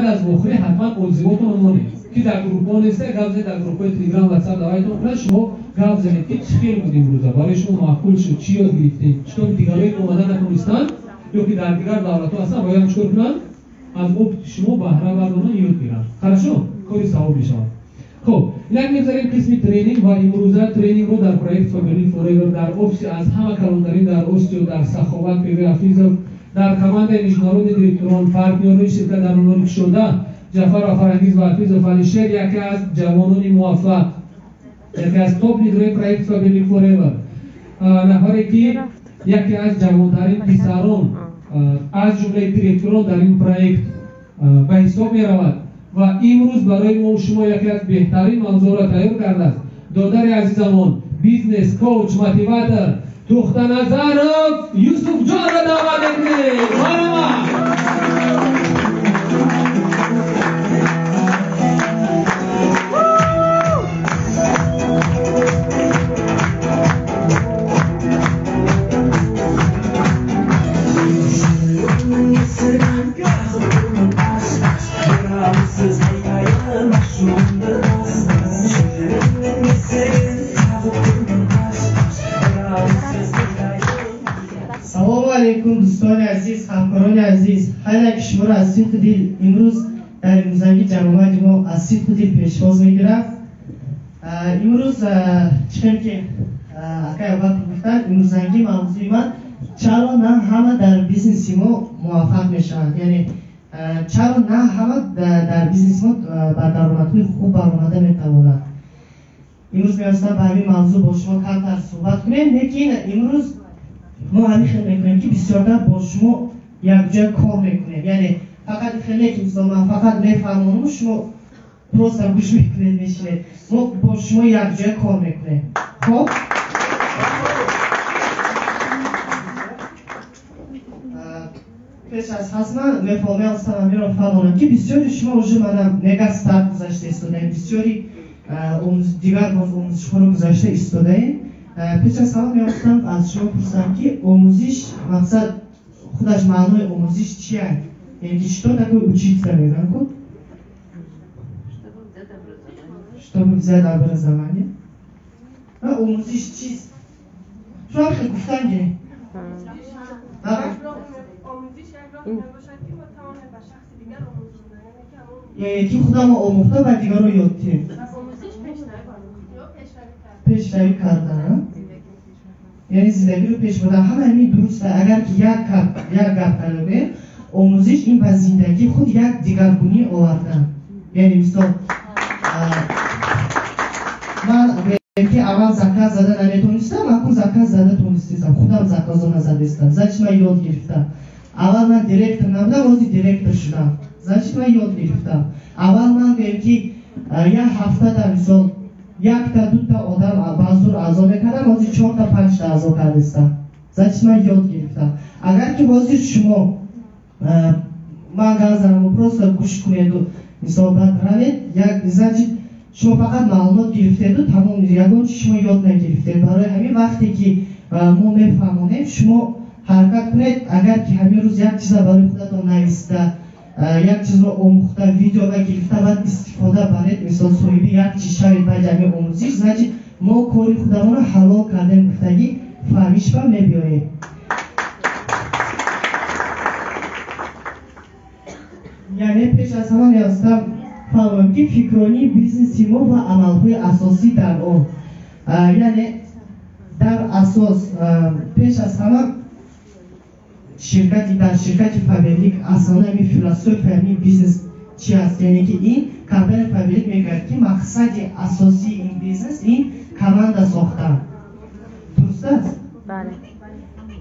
Аз вохӯрӣ ҳатман отзывотонро монед, ки дар гурӯҳҳо неста, гап занед дар гурӯҳҳои Телеграм, Ватсап давайтон кунад, шумо гап занед, ки чӣ хел буд имрӯза, барои шумо маъқул шуд, чӣ ёд гирифтем, чӣ дигарои ки омада натонистанд ё ки дар дигар давлатҳо ҳастанд, бояд чикор кунанд? Аз опыти шумо баҳра бардоранд, ёд гиранд. Хорошо? Кори савоб мешавад. Хуб, инак мегзарем қисми тренинг ва имрӯза тренингро дар проект Faberlic Forever дар офиси аз ҳама калонтарин дар Осиё, дар Саховат ПВ Ҳафизов, дар командаи международный директорон, партнёрои ширкат дар унвони кушода Ҷафарова Фарангиз ва Ҳафизов Алишер, яке аз ҷавонони муваффақ, яке аз топ лидерҳои проект Faberlic Forever, нафаре ки яке аз ҷавонтарин писарон аз ҷумлаи директорон дар ин проект ба ҳисоб меравад ва имрӯз барои мо шумо яке аз беҳтарин мавзӯъро тайёр кардааст. Додари азизамон, бизнес коуч, мотиватор Тухтаназаров Юсуфҷонро даъват мекунем. Марҳамат. Салому алейкум, дӯстони азиз, ҳамкорони азиз. Ҳар яки шуморо аз сидқи дил имрӯз дар имрӯзагӣ ҷамъомади мо аз сидқи дил пешвоз мегирад. Имрӯз чӣ хел ки акай Абубакр гуфтанд, имрӯзагӣ мавзӯи ман чаро на ҳама дар бизнеси мо муваффақ мешаванд, яъне чаро на ҳама дар бизнеси мо ба даромадҳои хуб баромада метавонанд. Имрӯз мехостам ба ҳамин мавзӯъ бо шумо камтар суҳбат кунем, лекин имрӯз мо ҳамин хел мекунем, ки бисёртар бо шумо якҷоя кор мекунем, яъне фақат хеле ки мисол ман фақат мефаҳмонам, шумо просто гӯш мекунед, мешинед. Мо бо шумо якҷоя кор мекунем. Хоб, пеш аз ҳама мехоҳам ҳаминро фаҳмонам, ки бисёри шумо уже мана мега старт гузашта истодаем, бисёри дигар боз омӯзишҳоро гузашта истодаем. Пеш аз ҳама мехостам аз шумо пурсам, ки омӯзиш мақсад худаш маънои омӯзиш чия? Яъне ки что такое учиться мегӯям ку? Чтобы взять образование. Омӯзиш чист? Шумо хел гуфтан ге. Яъне ки худамо омӯхта ба дигарро ёд диҳем. Пешравӣ кардан, яъне зиндагиро пеш бурдан. Ҳама ҳамин дуруст. Агар ки як гап карда, омӯзиш ин ба зиндагии худ як дигаргунӣ овардан. Яъне мисол ман ки аввал заказ зада наметонистам, акун заказ зада тонистам, худам заказо назадистам, значит ман ёд гирифтам. Аввал ман директор набудам, ҳозир директор шудам, значит ман ёд гирифтам. Аввал ман гӯем ки як ҳафтада мисол якта дута одам ба зур аъзо мекардам, ҳозир чорта панҷта аъзо кардистам, значит ман ёд гирифтам. Агар ки ҳозир шумо ман гап занаму просто гӯш кунеду мисол баъд равед, як значит шумо фақат маълумот гирифтеду тамом, ягон чи шумо ёд нагирифтед. Барои ҳамин вақте ки мо мефаҳмонем, шумо ҳаракат кунед, агар ки ҳамин рӯз як чиза барои худатон нависта, як чизро омӯхта, видео гирифта, баъд истифода баред, мисол соҳиби як чиз шавед баъди ҳамин омӯзиш, значит мо кори худамонро ҳалол кардем гуфтагӣ фаҳмишба мебиёем. Яъне пеш аз ҳама мехостам фаҳмам, ки фикронии бизнеси мо ва амалҳои асосӣ дар он, яъне дар асос пеш аз ҳама ширкати дар ширкати Фаберлик основной ҳамин философия ҳамин бизнес чи аст? Яъне ки ин компания Фаберлик мегӯяд, ки мақсади асосии ин бизнес ин команда сохтан. Дуруст аст?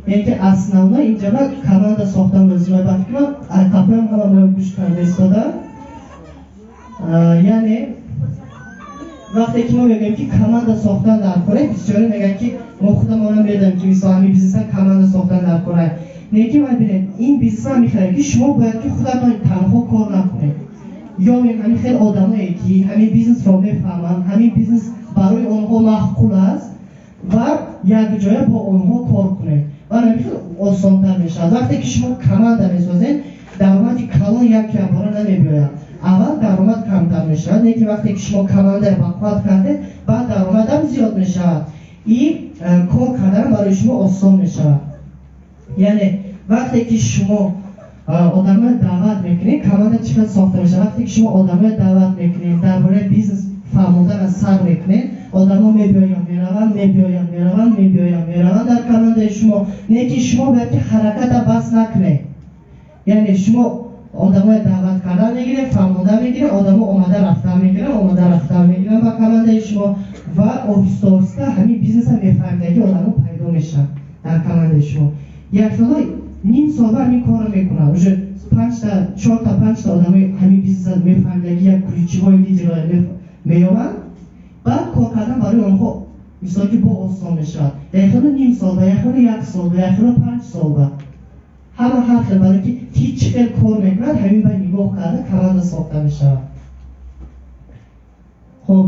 Яъне ки основной инҷаба команда сохтан лозима. Ба фикрам қафоям ҳама моя гӯш карда истода. Яъне вақте ки мо мегӯем, ки команда сохтан дар кора, бисёре мегӯянд, ки мо худамонам медонем, ки мисол ҳамин бизнеса команда сохтан дар кора. Лекин ман бинед, ин бизнеса ҳамин хеле, ки шумо бояд ки худатон танҳо кор накунед. Ё ҳамин хел одамое ки ҳамин бизнесро мефаҳманд, ҳамин бизнес барои онҳо маъқул аст ва якҷоя бо онҳо кор кунед. Ва ҳамин хел осонтар мешавад. Вақте ки шумо команда месозед, Даромади калон як якбора намебиёяд. Аввал даромад камтар мешавад, не ки вақте ки шумо командаро бақувват кардед, баъд даромадам зиёд мешавад. И кор кардан барои шумо осон мешавад. Яъне вақте ки шумо одаморо даъват мекунед, команда чӣ қадр сохта мешавад? Вақте ки шумо одаморо даъват мекунед, дар бораи бизнес фаҳмондана сар мекунед, одамо мебиёянд, мераванд, мебиёянд, мераванд, мебиёянд, мераванд дар командаи шумо. Не ки шумо бояд ки ҳараката бас накунед. Яъне шумо одаморо даъват кардан мегиред, фаҳмондан мегиред, одамо омада рафтан мегиранд, омада рафтан мегиранд ба командаи шумо ва оҳиста оҳиста ҳамин бизнеса мефаҳмидаги одамо пайдо мешаванд дар командаи шумо. Як хело ним сол ба ҳамин корро мекунад. Уже панҷта, чорта, панҷта одамои ҳамин бизнеса мефаҳмидаги як ключевой лидерро меёбанд. Баъд кор кардан барои онҳо мисол ки бо осон мешавад. Як хело ним сол ба, як хело як сол ба, як хело 5 сол ба. Ҳама ҳар хел, барои ки ки чӣ хел кор мекунад, ҳамин ба нигоҳ карда команда сохта мешавад. Хуб,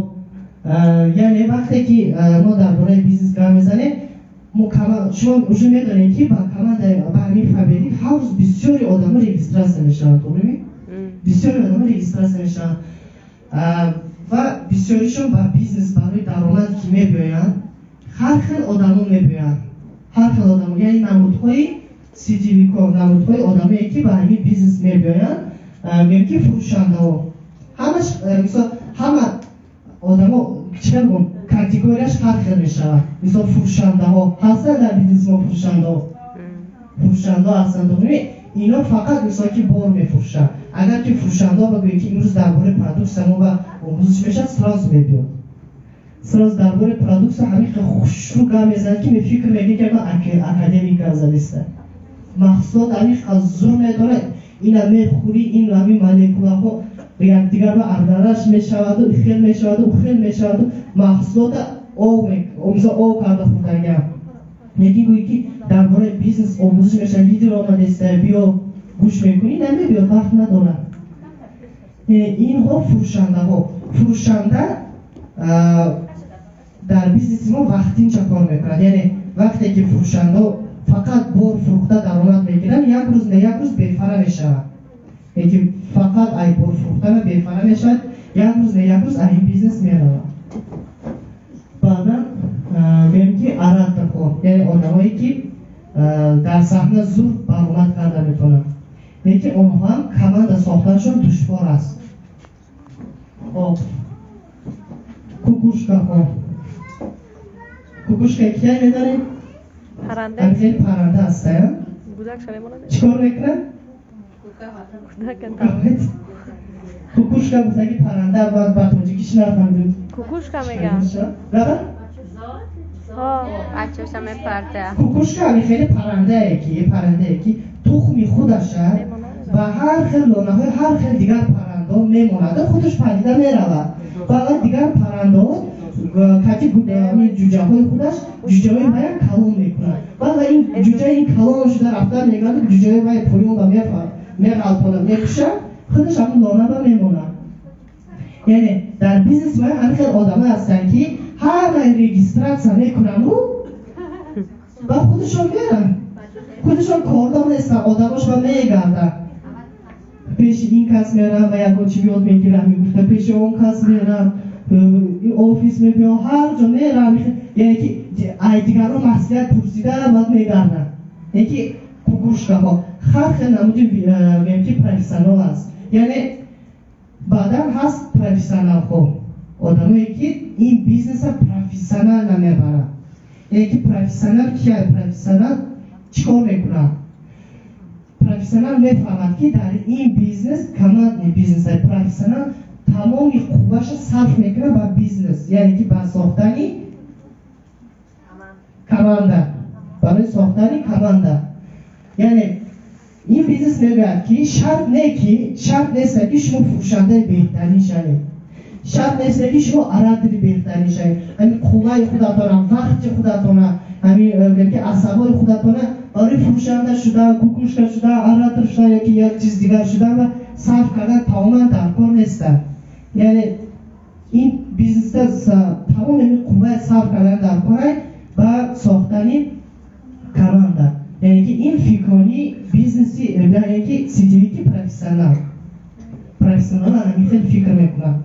яъне вақте ки мо дар бораи бизнес гап мезанем, шумо уже медонед, ки ба команда, ба ҳамин Фаберлик ҳар рӯз бисёри одамо регистрация мешаванд, тоғримӣ? Бисёри одамо регистрация мешаванд ва бисёришон ба бизнес барои даромад ки мебиёянд, ҳар хел одамо мебиёянд, ҳар хел одамо, яъне намудҳои сетевико, намудҳои одамое ки ба ҳамин бизнес мебиёянд, мегӯем ки фурӯшандаҳо. Ҳамаш, мисол, ҳама одамо, чӣ гум, категорияш ҳар хел мешавад. Мисол, фурӯшандаҳо ҳастанд дар бизнеси мо, фурӯшандаҳо, фурӯшандаҳо ҳастанд. Ино фақат, мисол, ки бор мефурӯшанд. Агар ки фурӯшандаҳо бигӯед, ки имрӯз дар бораи продукция мо ба омӯзиш мешавад, сразу мебиёд, сразу дар бораи продукция ҳамин хел хушрӯ гап мезанад, ки мефикр мекунед, ки академик гап задиста. Маҳсулот ҳамин хел зур медорад, ина мехӯрӣ, ин ҳамин молекулаҳо якдигарро ардараш мешаваду хел мешаваду хел мешаваду маҳсулота об, мисол, об карда хӯрдагиам. Лекин гӯӣ, ки дар бораи бизнес омӯзиш мешавад, лидер омадеста, биё гӯш мекунӣ, намебиёд, вақт надорад. Инҳо фурӯшандаҳо. Фурӯшанда дар бизнеси мо вақтинча кор мекунад. Яъне вақте ки фурӯшандаҳо фақат бор фурӯхта даромад мегиранд, як рӯз не як рӯз бефара мешавад. Лекин фақат ай бор фурӯхтана бефара мешавад, як рӯз не як рӯз ай ин бизнес меравад. Баъдан гӯем ки ораторҳо, яъне одамое ки дар саҳна зуд баромад карда метавонанд, лекин онҳо ҳам команда сохтанашон душвор аст. Хоб, кукушкаҳо. Кукушка кия медонед? Хеле парранда ҳастая. Чӣ кор мекунад кукушка? Гуфтаги парранда ба тоҷикӣ чӣ нафаҳмидем. Кукушка мегӯям. Кукушка ами хеле паррандае ки тухми худаша ба ҳар хел лонаҳои ҳар хел дигар паррандаҳо мемонаду худаш падида меравад. Баъд дигар паррандаҳо кати ҷуҷаҳои худаш ҷуҷаҳои вая калон мекунад. Баъд ин ҷуҷаи ин калон шуда рафта мегирад, ҷуҷаҳои вай поён ба меғалтонад, мекушад, худаш ҳамин лона ба мемонад. Яъне дар бизнес ма ҳамин хел одамое ҳастанд, ки ҳамаи регистрация мекунану ба худашон меранд, худашон кордор нестанд, одамош ба мегарданд, пеши ин кас мерам ва ягон чи ёд мегирам мегуфта, пеши он кас мерам, офис мебиём, ҳар ҷо мерам. Яъне ки ай дигарон маслиҳат пурсида баъд мегарданд. Яъне ки кукушкаҳо ҳар хел намуди, гӯем ки, профессионал аст. Яъне баъдан ҳаст профессионалҳо, одамое ки ин бизнеса профессионально мебаранд. Яъне ки профессионал кия? Профессионал чӣ кор мекунад? Профессионал мефаҳмад, ки дар ин бизнес командный бизнес. Профессионал тамоми қувваша сарф мекунад ба бизнес, яъне ки ба сохтани команда, барои сохтани команда. Яъне ин бизнес мегӯяд, ки шарт нест, ки шумо фурӯшандаи беҳтарин шавед, шарт нест, ки шумо оратори беҳтарин шавед. Ҳамин қувваи худатона, вақти худатона, ҳамин ки асабҳои худатона барои фурӯшанда шудан, кукушка шудан, оратор шудан ёки як чиз дигар шудан ва сарф кардан тамоман дар кор нестанд. Яъне ин бизнеста тамоми ҳамин қувваи сарф кардан дар кора ба сохтани команда. Яъне ки ин фикрони бизнеси, яъне ки сетевики профессионал. Профессионал ҳамин хел фикр мекунад.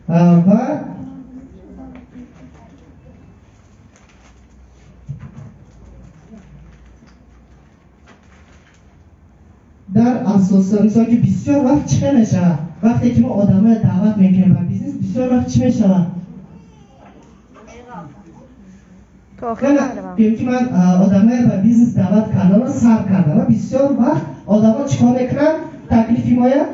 Ва дар асос мисол ки бисёр вақт чӣ хел мешавад? Вақте ки мо одамоя даъват мекунем ба бизнес, бисёр вақт чӣ мешавад? Гӯем ки ман одамоя ба бизнес даъват карданро сар кардам ва бисёр вақт одамо чӣ кор мекунанд? Таклифи моя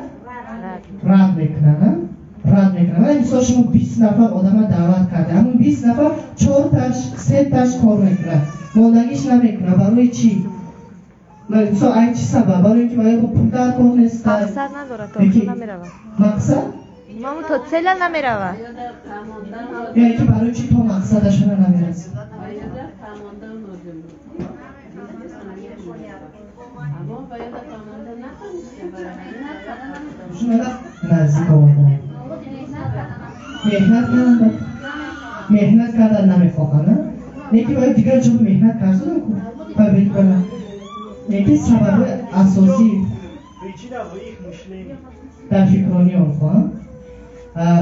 рад мекунанд. Рад мекунанд. Мисол шумо 20 нафар одама даъват карда, ҳамон 20 нафар 4таш, 3таш кор мекунад, мондагиш намекунад. Барои чӣ? Мисол ай чӣ сабаб? Барои ин ки барои пул дар кор нест. Мақсад надорад, то охир намеравад. Мақсад? Мамо то целя намеравад. Яъне ки барои чӣ то мақсадашона намерасад? Наздик омадан. Меҳнат кардан. Меҳнат кардан намехоҳанд, не ки бояд дигар ҷо меҳнат кардан ку. Ба Яки сабаби асосӣ дар фикронии онҳо.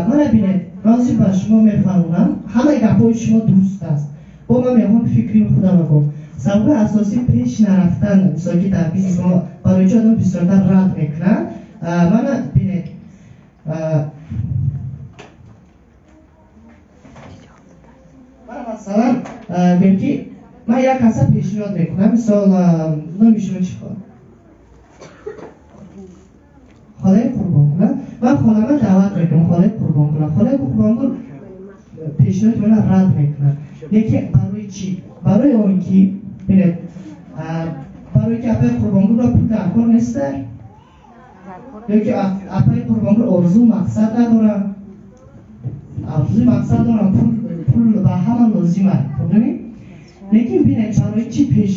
Мана бинед, рози ба шумо мефаҳмонам, ҳамаи гапҳои шумо дуруст аст. Бо ман мехоҳам фикри худамро гӯям. Сабаби асосӣ пеш нарафтан, мисол ки дар бизнес мо барои чӣ одам бисёртар рад мекунад. Мана бинед, мана масалан гӯем ки ман як каса пешниҳод мекунам, мисол номи шумо чӣ хоҳад? Холаи Қурбонгул. Ман холама даъват мекунам, холаи Қурбонгул. Холаи Қурбонгул пешниҳоди мана рад мекунад. Лекин барои чӣ? Барои он ки бинед, барои ки апаи Қурбонгулро пул дар кор нест, ё ки апаи Қурбонгул орзу мақсад надорам, орзуи мақсад дорам, пул ба ҳама лозим аст. Медонӣ? Лекин бинед, барои чӣ пеш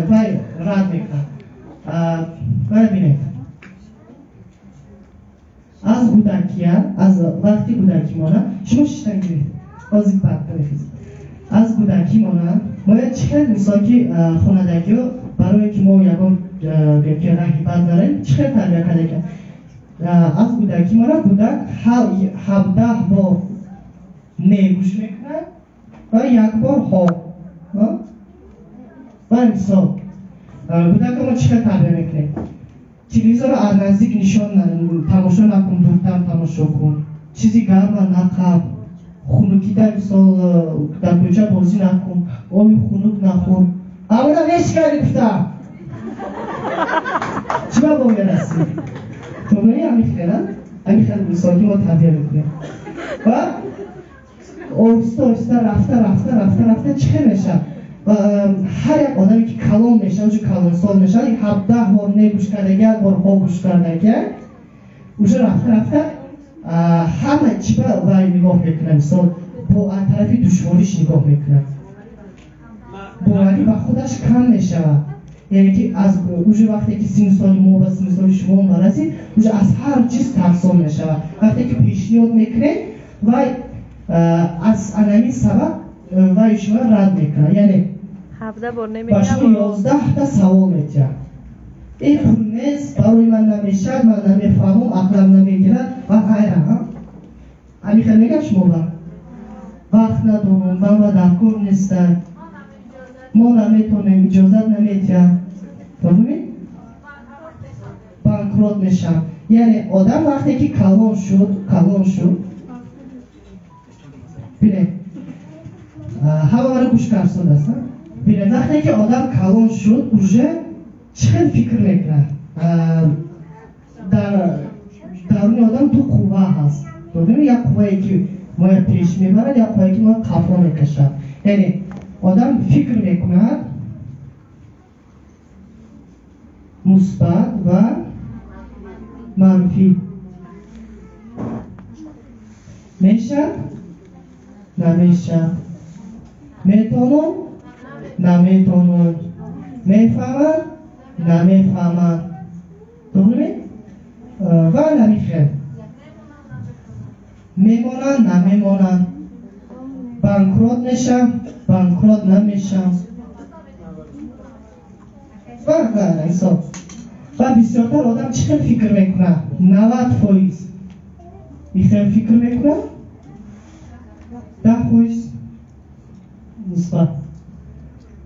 вай рад мекунад? Вай бинед, аз кӯдакия, аз вақти кӯдакимона шумо шиштан гиред, ҳозир баъд мехезед. Аз кӯдакимона бояд чӣ хел мисол ки хонадагиҳо барое ки мо ягон ки раҳи бад нарем, чӣ хел тарбия карда? Аз кӯдакимона кӯдак 17 бор не гӯш мекунад ва як бор ҳо. Ва мисол кӯдакро мо чӣ хел тарбия мекунем? Телевизорро аз наздик нишон тамошо накун, дуртар тамошо кун, чизи гарма нақаб, хунукида мисол дар кӯча бозӣ накун, оби хунук нахӯр. Ҳамона мешикани гуфта. Чӣ ба бо мерасӣ? Тумои ҳамин хела, ҳамин хел мисол ки мо тарбия мекунем. Ва оҳиста оҳиста рафта рафта рафта рафта чӣ хел мешавад? Ҳар як одаме ки калон мешавад, уже калонсол мешавад, 17 бор не гӯш карда, як бор ҳо гӯш карда, уже рафта рафта ҳама чӣ ба вай нигоҳ мекунад, мисол бо тарафи душвориш нигоҳ мекунад, боварӣ ба худаш кам мешавад. Яъне ки аз уже вақте ки синну соли мо ба синну соли шумо барасид, уже аз ҳар чиз тарсон мешавад. Вақте ки пешниҳод мекунед, вай аз анамин сабаб вай шумо рад мекунад. Яъне ба шумо 11та савол метиҳад. Ин пул нест, барои ман намешавад, ман намефаҳмам, ақлам намегирад ва ғайра. Ҳамин хел мегӯяд шумо ба? Вақт надорам, ман ба дар кор нестам, мо наметонем, иҷозат наметиҳад. Фаҳмид? Банкрот мешавам. Яъне одам вақте ки калон шуд, бинед, ҳама маро гӯш карсодааст. Бинед, вақте ки одам калон шуд, уже чӣ хел фикр мекунад? Дар даруни одам ду қувва ҳаст. Як қуввае ки моя пеш мебарад, як қуввае ки моя қафо мекашад. Яъне одам фикр мекунад мусбат ва манфӣ. Мешавад? Намешавад. Метавонам? Наметавонам. Мефаҳмам? Намефаҳмам. Дуруст? Ва намихел. Мемонам? Намемонам. Банкрот мешавам? Банкрот намешавам. Ҳисоб. Ва бисёртар одам чӣ хел фикр мекунад? 90% ин хел фикр мекунад, 10% нисбат.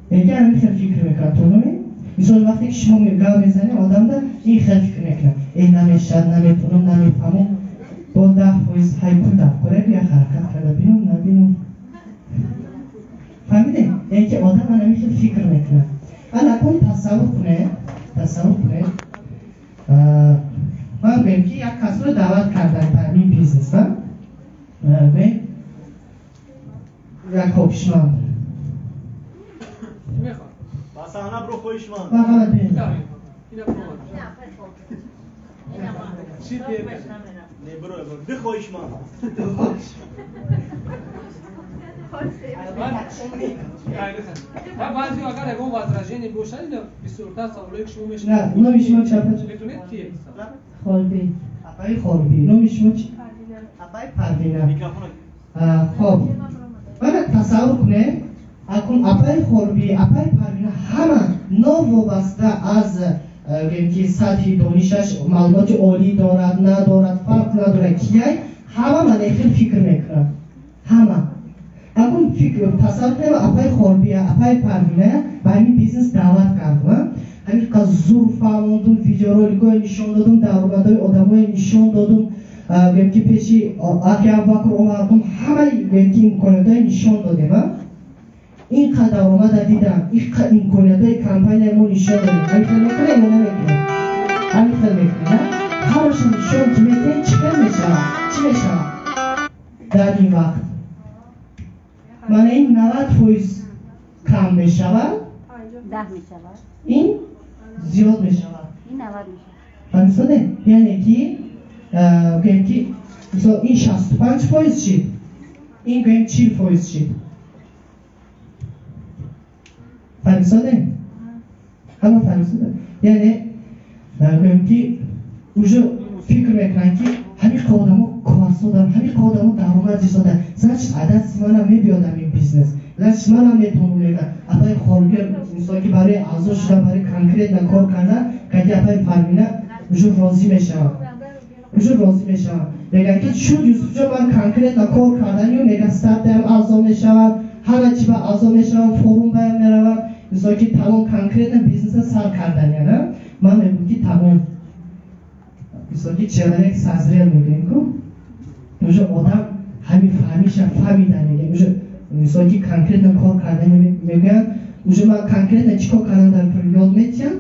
Яке ҳамин хел фикр мекунад, тонуме? Мисол вақте ки шумо гап мезанед, одамда ин хел фикр мекунад. Э, намешавад, наметонам, намефаҳмам. Бо 10% ҳай пул дафкора бия ҳаракат карда бинам, набинам. Фаҳмидем? Яъне ки одам ҳамин хел фикр мекунад. Акнун тасаввур кунед, тасаввур кунед. Ман гӯем ки як касро даъват кардам ба ҳамин бизнес, гӯем як хоҳишманд. Ба саҳна биро, хоҳишманд. Марҳамат, биёед. Не, биро, ду хоҳишманд. Баъзе агар ягон возражение бошад, ина бисёртар саволое ки шумо мешунавед. Не, номи шумо чи? Метавонед ки? Холби. Апаи Холби. Номи шумо чи? Апаи Парвина. Хоб. Мана тасаввур кунед, акун апаи Холби, апаи Парвина ҳама новобаста аз гӯем ки сатҳи донишаш, маълумоти олӣ дорад, надорад, фарқ надорад, кияй, ҳама мана хел фикр мекунад. Ҳама. Акун фикр тасаввур кунем, апаи Холбия, апаи Парвина ба ҳамин бизнес даъват кардам. Ҳамин қадр зур фаҳмондум, видеороликҳое нишон додум, даромадҳои одамое нишон додум, гӯем ки пеши аки Абубакр овардум, ҳамаи гӯем ки имкониятҳое нишон додем. Ин қадр даромада дидам, ин қадр имкониятҳои компанияи мо нишон додем. Ҳамин хел мекунем ё намекунем? Ҳамин хел мекунем. Ҳамаша нишон ки метиҳем, чӣ хел мешавад? Чӣ мешавад дар ин вақт? Мана ин 90% кам мешавад, ин зиёд мешавад. Фаҳмидед? Яъне ки гӯем ки мисол ин 65% шид, ин гӯем 40% шид. Фаҳмидед? Ҳама фаҳмидед? Яъне гӯем ки уже фикр мекунанд ки ҳамин одамо корсо доранд, ҳамин одамо даромад зиёд доранд. Значит, адад манам мебиёдам ин бизнес. Значит, манам метавонам мегӯям. Апаи Холби мисол ки барои аъзо шуда, барои конкретно кор кардан, кади апаи Парвина уже розӣ мешавам. Уже розӣ мешавам. Мегӯяд ки шуд Юсуфҷон, ман конкретно кор карданию, мегӯяд стартаям аъзо мешавам, ҳама чи ба аъзо мешавам, форум баям меравам. Мисол ки тамом конкретно бизнеса сар карданиян, а? Ман мегӯям ки тамом. Мисол ки человек созрел мегӯем ку? Уже одам ҳамин фаҳмиша фаҳмида мегӯям. Уже мисол ки конкретно кор кардан мегӯянд, уже ман конкретно чӣ кор кардан дар кор ёд метиҳам,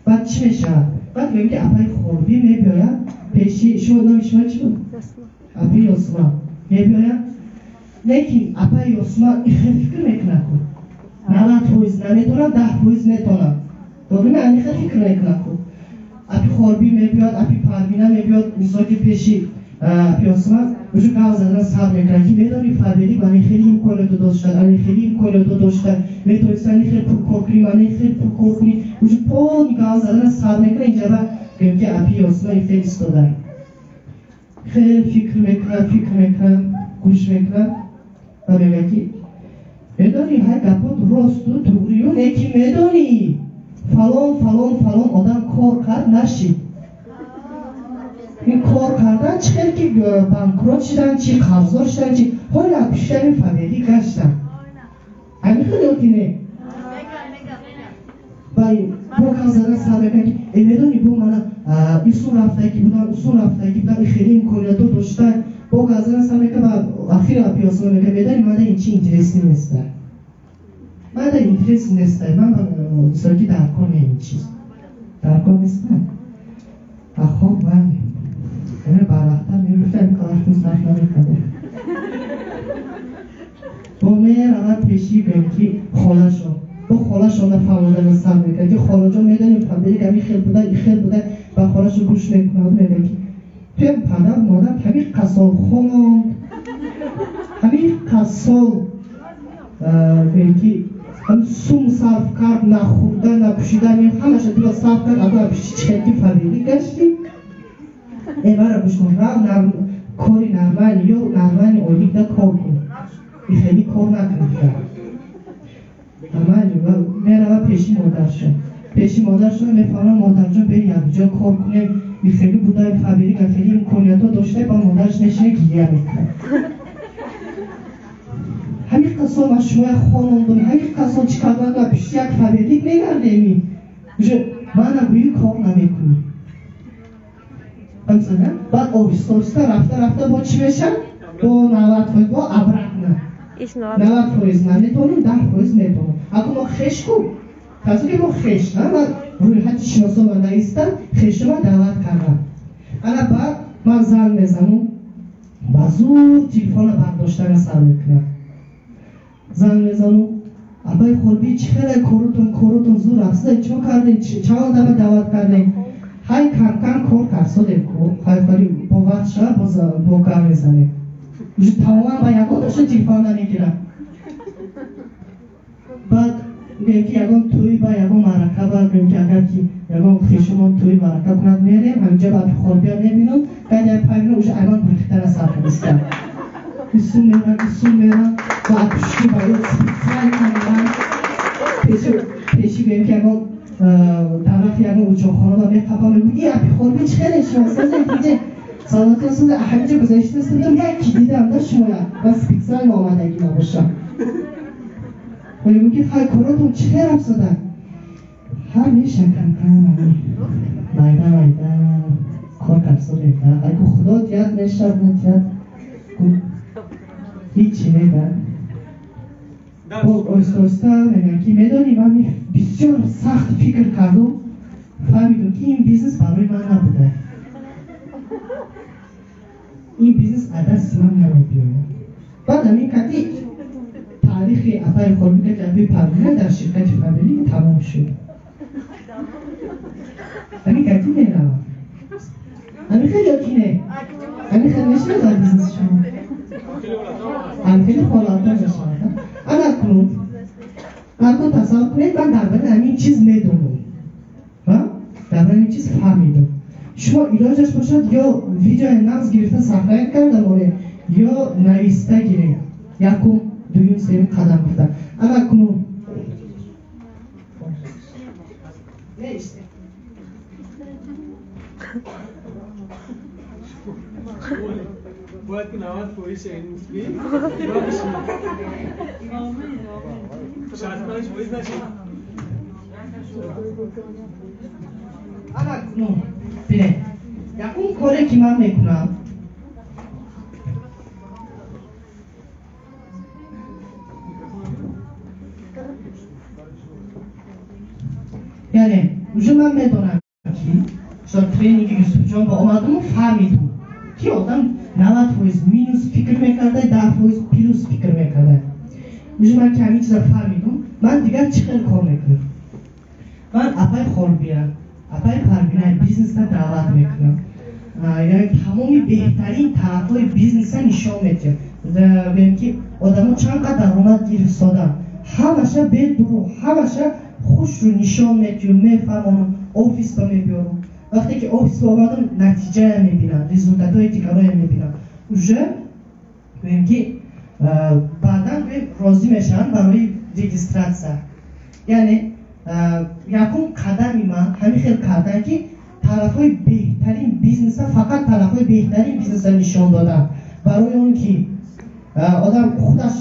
баъд чӣ мешавад? Баъд мегӯям ки апаи Холби мебиёяд пеши шумо, номи шумо чӣ буд? Апаи Ёсума мебиёяд. Лекин апаи Ёсума хел фикр мекунад ку? 90% наметонам, 10% метонам. Добре, ани хел фикр мекунад ку? Апи Холби мебиёд, апи Парвина мебиёд, мисол ки пеши апи Ёсума уже гап задан сар мекунад ки медонӣ Фаберлик мани хеле имкониятҳо дошта, ани хеле имкониятҳо дошта, метавонисти ани хел пул кор кунӣ, мани хел пул кор кунӣ. Уже полни гап задан сар мекунад, инҷаба гӯем ки апи Ёсума хеле истода. Хеле фикр мекунад, фикр мекунад, гӯш мекунад ва мегӯяд ки медонӣ ҳай гапот росту туғрию, не ки медонӣ фалон фалон фалон одам кор кард нашид. Ин кор кардан чӣ хел ки банкрот шидан, чи қарздор шидан, чи ҳола пуштани Фаберлик гаштан. Ҳамин хел ё ки не? Ва бо гап задан сар мекунад ки э медонӣ бо мана исун рафтагӣ будам, усун рафтагӣ будам, ин хеле имкониятҳо доштан. Бо гап задан сар мекунад ва ахир апиёсма мекунад, медонӣ мана ин чи интереси неста. Мана интерес неста. Ман мисол ки дар кор не ин чиз. Дар кор неста. Хоб бале. Яъне барвақттар мегуфтам, ин қадар пул сарф намекардем. Бо меравад пеши гӯем ки холашон. Бо холашонда фаҳмондана сар мекунад ки холаҷон медонем Фаберлик ҳамин хел буда, ин хел буда, ба холашон гӯш мекунад, мегӯяд ки туям падар модар ҳамин қасол хононд, ҳамин қасол гӯем ки сум сарф кард, нахӯрда, напӯшида, ҳамаша туя сарф кард, акун пеши чӣ хел ки Фаберлик гаштӣ? Э, мара гӯш кун, рав кори нормалӣ ё нормали ойликда кор кун. И хеле кор накун дигар. Нормалӣ, мерава пеши модаршон. Пеши модаршон мефаҳмам, модарҷон, бе якҷо кор кунем, хеле буда Фаберлик, хеле имкониятҳо дошта, ба модарш нешина гиря мекунад. Ҳамин қасол ман шумоя хонондум, ҳамин қасол чӣ кардам, пишти як Фаберлик мегардеми. Уже мана гӯӣ кор намекунӣ. Баъд оҳиста оҳиста рафта рафта бо чӣ мешавад? Бо 90%, бо обратно. 90% наметонам, 10% метонам. Ако мо хеш ку, касо ки мо хеш, ман рӯйхати шиносома наистам, хешума даъват кардам. Ана баъд ман занг мезанам, ба зур телефона бардоштана сар мекунам. Занг мезанам, абай Холби, чӣ хеле коротон зур рафта, чӣ кардем, чанд одама даъват кардем? Ҳай кам-кам кор карсодем ку, хай хали бо вақт шава бо гап мезанем. Уже тамоман ба ягон таша телефон намегирам. Баъд гӯем ки ягон тӯй ба ягон маърака, ба гӯем ки агар ки ягон хешумон тӯй маърака кунад, мерем ҳаминҷа ба Холбия мебинам, баъд як паймина уже айман гурехтана сар кардистам. Исум мерам, исум мерам, ва пушти ба ё специально мерам пеши гӯем ки ягон тарафи ягон учоқхона ба меқапам, мегӯям и апи Холби, чӣ хеле шумо созед инҷа, саломатӣ созед, ҳаминҷа гузаштастам, яки дидам да шумоя ва специально омадагӣ набошам. Мегӯям ки хай коротон чӣ хел рафзода? Ҳар меша кам-кам майда майда кор карсодем, айку худо тият мешавад, натият ҳичи неда. Бо оҳиста оҳиста мегӯям ки медонӣ, ман бисёр сахт фикр кардум, фаҳмидум ки ин бизнес барои ман набуда, ин бизнес аз дасти ман намебиёяд. Баъд ҳамин кати таърихи апаи Холби ки апаи Парвина дар ширкати Фаберлик тамом шуд. Ҳамин кати меравад. Ҳамин хел ё ки не? Ҳамин хел мешавад дар бизнеси шумо? Ҳамин хели ҳолатҳо мешавад. Ана кунун, акун тасаввур кунед, ман дар бораи ҳамин чиз медонам, дар бораи ҳамин чиз фаҳмидам. Шумо илоҷаш бошад ё видеои нағз гирифта сохранить карда монед, ё нависта гиред. Якум, дуюм, сеюм қадам гуфта. Ана кунун бояд ки 90% ин муслим 65% нашид. Ана кунун бинед, якум коре ки ман мекунам, яъне уже ман медонам ки тренинги Юсуфҷон ба омадуму фаҳмидум ки одам 90% минус фикр мекарда, 10% плюс фикр мекарда. Уже ман ки ҳамин чиза фаҳмидум, ман дигар чӣ хел кор мекунам? Ман апай Холбия, апай Парвина бизнеса даъват мекунам, яъне тамоми беҳтарин тарафҳои бизнеса нишон медиҳам, гӯем ки одамо чанд қадр даромад гирифтоданд, ҳамаша бедурӯғ, ҳамаша хушрӯ нишон медиҳам, мефаҳмонам, офис ба мебиёрам. Вақте ки офис ба омадам, натиҷая мебинам, результатҳои дигароя мебинам. Уже гӯем ки баъдан гӯем розӣ мешаванд барои регистрация. Яъне якум қадами ман ҳамин хел кардан ки тарафҳои беҳтарин бизнеса, фақат тарафҳои беҳтарин бизнеса нишон додам, барои он ки одам худаш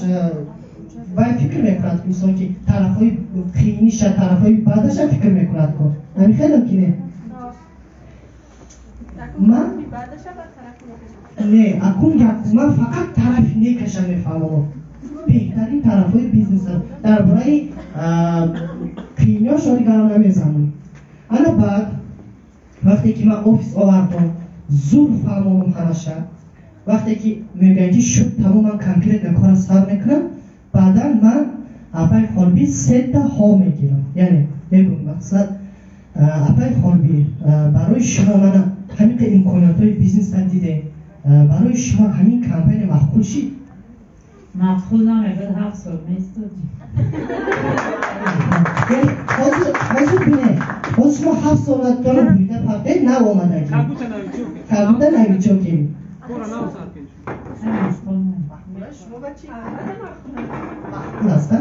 вай фикр мекунад, инсон ки тарафҳои қийиниша, тарафҳои бадаша фикр мекунад ко. Ҳамин хелам ки не? Ман не, акун ман фақат тарафи некаша мефаҳмонам, беҳтарин тарафҳои бизнеса, дар бораи қийиниҳошо дигарам намезанам. Ана баъд вақте ки ман офис овардам, зур фаҳмонам ҳамаша, вақте ки мегӯям ки шуд тамоман, конкретно кора сар мекунам, баъдан ман апай Холби сета ҳо мегирам. Яъне мегӯям, мақсад, апай Холби, барои шумо мана ҳамин қадр имкониятҳои бизнеса дидем, барои шумо ҳамин компания маъқул шид? Маъқул намебуд, 7 сол меистоди. Ҳозир бинед, ҳозир шумо 7 солатона бурида партед, нав омадаги, как будто новичокем. Маъқул аст.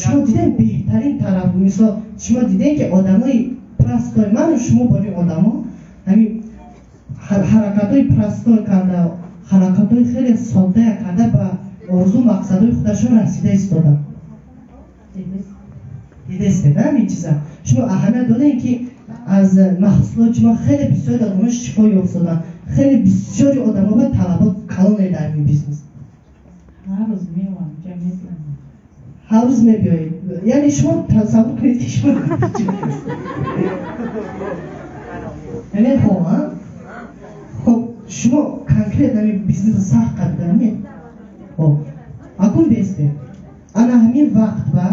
Шумо дидем беҳтарин тараф, мисол шумо дидем ки одамои простой, ману шумо бори одамо ҳамин ҳаракатҳои простой карда, ҳаракатҳои хеле соддая карда ба орзу мақсадҳои худашон расида истоданд. Дидестед ҳамин чиза? Шумо аҳамият додем ки аз маҳсулоти шумо хеле бисёри одамо шифо ёфтоданд, хеле бисёри одамо ба талабот калоне дар ин бизнес. Ҳар рӯз меоям, ҷа мебинам. Ҳар рӯз мебиёед. Яъне шумо тасаввур кунед ки шумо яъне хоб шумо конкрет ҳамин бизнесро сахт қабида не? Хоб акун бестед. Ана ҳамин вақт ба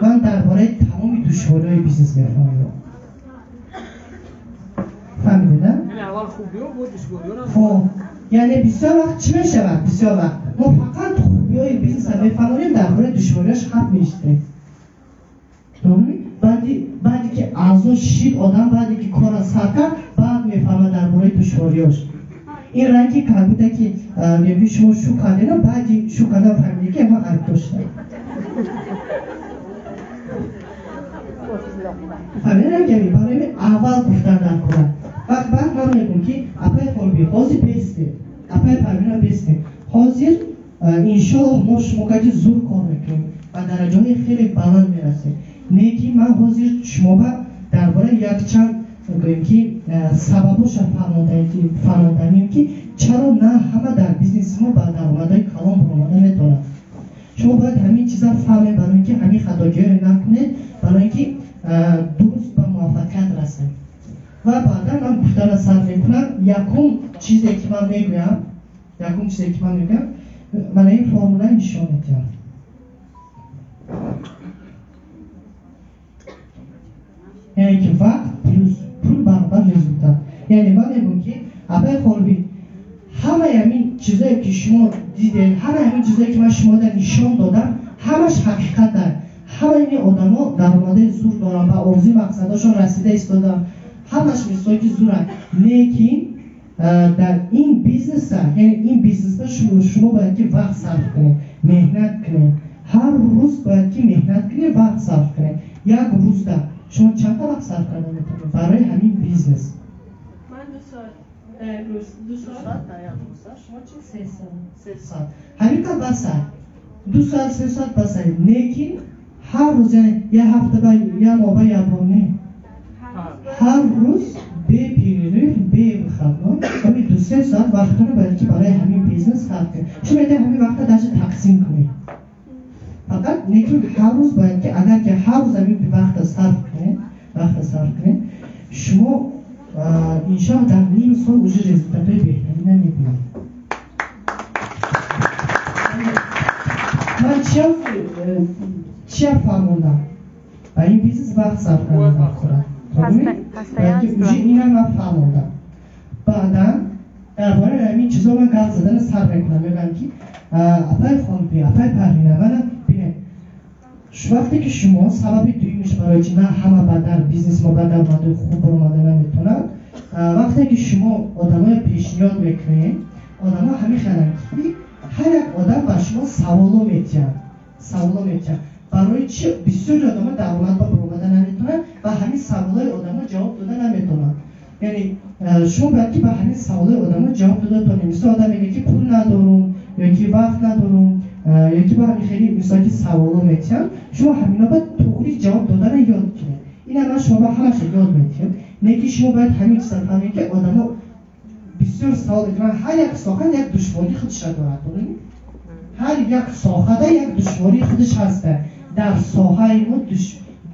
ман дар бораи тамоми душвориҳои бизнес мефаҳмам. Фаҳмидед, а? Хоб, яъне бисёр вақт чӣ мешавад? Бисёр вақт мо фақат хубиҳои бизнесро мефаҳмонем, дар бораи душвориҳояш хат мешитем. Баъде ки аъзо шид одам, баъде ки корро сар кард, баъд мефаҳмад дар бораи душвориҳош. Ин ранги карбуда ки мегӯи шумо шу кардена, баъди шу кардан фаҳмидед ки ман айб доштам. Фаҳмидед ранги барои аввал гуфтан дар кора. Вақт баъд ман мегӯм ки апай Холби ҳозир бестед, апай Парвина бестед. Ҳозир иншоаллоҳ мо шумо каҷи зур кор мекунем ва дараҷаҳои хеле баланд мерасем. Не ки ман ҳозир шумо ба дар бораи якчанд гӯем ки сабабоша фаҳмонданем ки чаро на ҳама дар бизнеси мо ба даромадҳои калон баромада метавонад. Шумо бояд ҳамин чиза фаҳмед, барои ин ки ҳамин хатогиҳоро накунед, барои ин ки дуруст ба муваффақият расед. Ва баъдан ман гуфтана сар мекунам. Якум чизе ки ман мегӯям, якум чизе ки ман мегӯям, мана ин формула нишон медиҳам. Яъне ки вақт плюс пул баробар результат. Яъне ман мегӯям ки апай Холби ҳамаи ҳамин чизое ки шумо дидед, ҳамаи ҳамин чизое ки ман шумода нишон додам, ҳамаш ҳақиқат аст. Ҳамаи ин одамо даромадаи зур доранд, ба орзуи мақсадҳошон расида истоданд, ҳамаш мисоле ки зуранд. Лекин дар ин бизнеса, яъне ин бизнесда шумо бояд ки вақт сарф кунед, меҳнат кунед. Ҳар рӯз бояд ки меҳнат кунед, вақт сарф кунед. Як рӯзда шумо чанд вақт сарф карда метавонед барои ҳамин бизнес? Ман 2 соат дар рӯз. 2 соат дар як рӯз. Шумо чи? 3 соат. 3 соат. Ҳамин ка басад. 2 соат, 3 соат басад. Лекин ҳар рӯз, яъне як ҳафта ба як моҳ ба як бор не. Ҳар рӯз бе перерыв, бе выходной, ҳамин 2-3 соат вақтро бояд ки барои ҳамин бизнес сарф кунед. Шумо метавонед ҳамин вақтро даже тақсим кунед. Фақат лекин ҳар рӯз бояд ки агар ки ҳар рӯз ҳамин вақтро сарф кунед, вақтро сарф кунед, шумо иншоаллоҳ дар ним сол уже результатҳои беҳтарина мебинед. Ман чия фаҳмондам? Ба ин бизнес вақт сарф кардан даркора. Уже инам ман фаҳмондам. Баъдан дар бораи ҳамин чизо ман гап задана сар мекунам. Мегӯям ки апай Холби, апай Парвина, мана бинед, вақте ки шумо сабаби дуюмиш барои чи на ҳама ба дар бизнес мо ба даромадҳои хуб баромада наметавонанд, вақте ки шумо одамоя пешниҳод мекунед, одамо ҳамин хеланд ки ҳар як одам ба шумо саволо метиҳанд, саволо метиҳанд. Барои чи бисёри одамо даромад ба баромада наметавонанд ва ҳамин саволои одамо ҷавоб дода наметавонанд. Яъне шумо бояд ки ба ҳамин саволои одамо ҷавоб дода тонед. Мисол одам мегӯяд ки пул надорум, ё ки вақт надорум, ё ки ба ҳамин хеле мисол ки саволо метиҳанд, шумо ҳамино бояд туғри ҷавоб додана ёд гиред. Ина ман шумо ба ҳамаша ёд метиҳам. Не ки шумо бояд ҳамин чиза фаҳмед ки одамо бисёр савол метиҳанд. Ҳар як соҳа як душвории худша дорад. Ҳар як соҳада як душвории худаш ҳаста. Дар соҳаи мо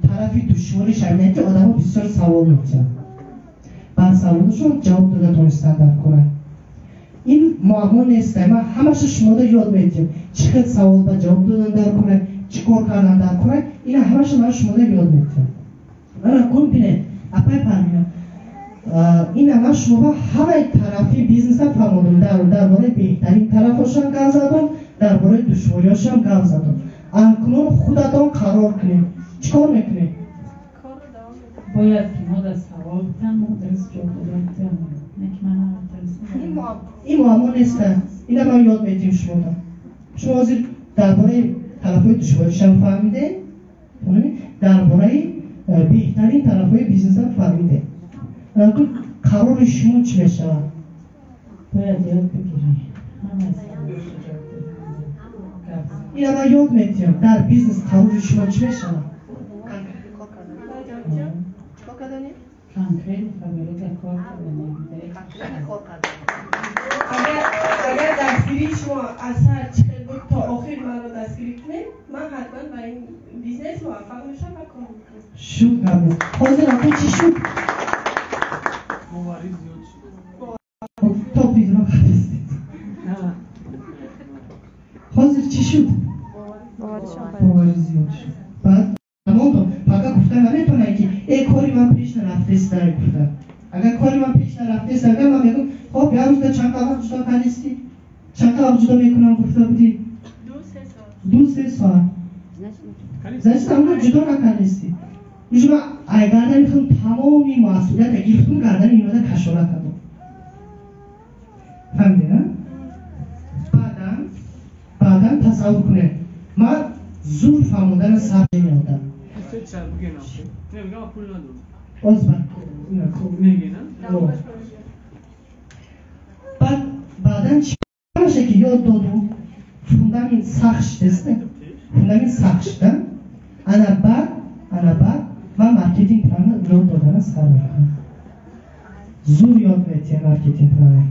тарафи душвориш ҳамин ки одамо бисёр савол метиҳанд. Ба саволашон ҷавоб дода тонистан дар кора. Ин муаммо нест. Ман ҳамаша шумода ёд метиҳам. Чӣ хел савол ба ҷавоб додан дар кора, чӣ кор кардан дар кора, ина ҳамаша ман шумода ёд метиҳам. Мана кун бинед, апай Парвина, ина ман шумо ба ҳамаи тарафи бизнеса фаҳмондам. Дар бораи беҳтарин тарафошам гап задам, дар бораи душвориҳошам гап задам. Акнун худатон қарор кунед. Чӣ кор мекунед? Бояд ки мо дар савол битам, мо дуруст ҷавоб дода битам. Не ки ман наметавонистам. Ин муаммо нест. Ина ман ёд медиҳам шумода. Шумо ҳозир дар бораи тарафҳои душворишам фаҳмидед, Дар бораи беҳтарин тарафҳои бизнесам фаҳмидем. Қарори шумо чӣ мешавад? Бояд ёд бигирӣ. Ҳамаи саволашро ҷавоб додам. Ина ман ёд метиҳам. Дар бизнес қарори шумо чӣ мешавад? Конкретно Фаберлика кор кардани. Агар дастгирии шумо аз сар чӣ хел буд то охир маро дастгирӣ кунед, ман ҳатман ба ин бизнес муваффақ мешавам ва кор мекунам. Шуд гап нест. Ҳозир акун чӣ шуд? Боварӣ зиёд шуд. То видео қабистед. Ҳозир чӣ шуд? Боварӣ зиёд шуд. Баъд тамом фақат гуфта наметавонад ки кори ман пеш нарафтест гуфта. Агар кори ман пеш нарафтест, агар ман мегӯям хоб як рӯзда чанд вақт ҷудо кардисти? Чанд вақт ҷудо мекунам гуфта будӣ? 2-3 соат. Значит, ҳамон ҷудо накардисти. Уже ман ай гардани худам тамоми масъулиятро гирифтум, гардани инода кашола кардам. Фаҳмидед, а? Баъдан тасаввур кунед, ман зур фаҳмондана сар меодам. Баъдан чӣ меша ки ёд доду фундамент сахт шудест, фундамент сахт шуда. Ана баъд ман маркетинг плана ёд додана сар мекунам. Зур ёд метиҳам маркетинг плана.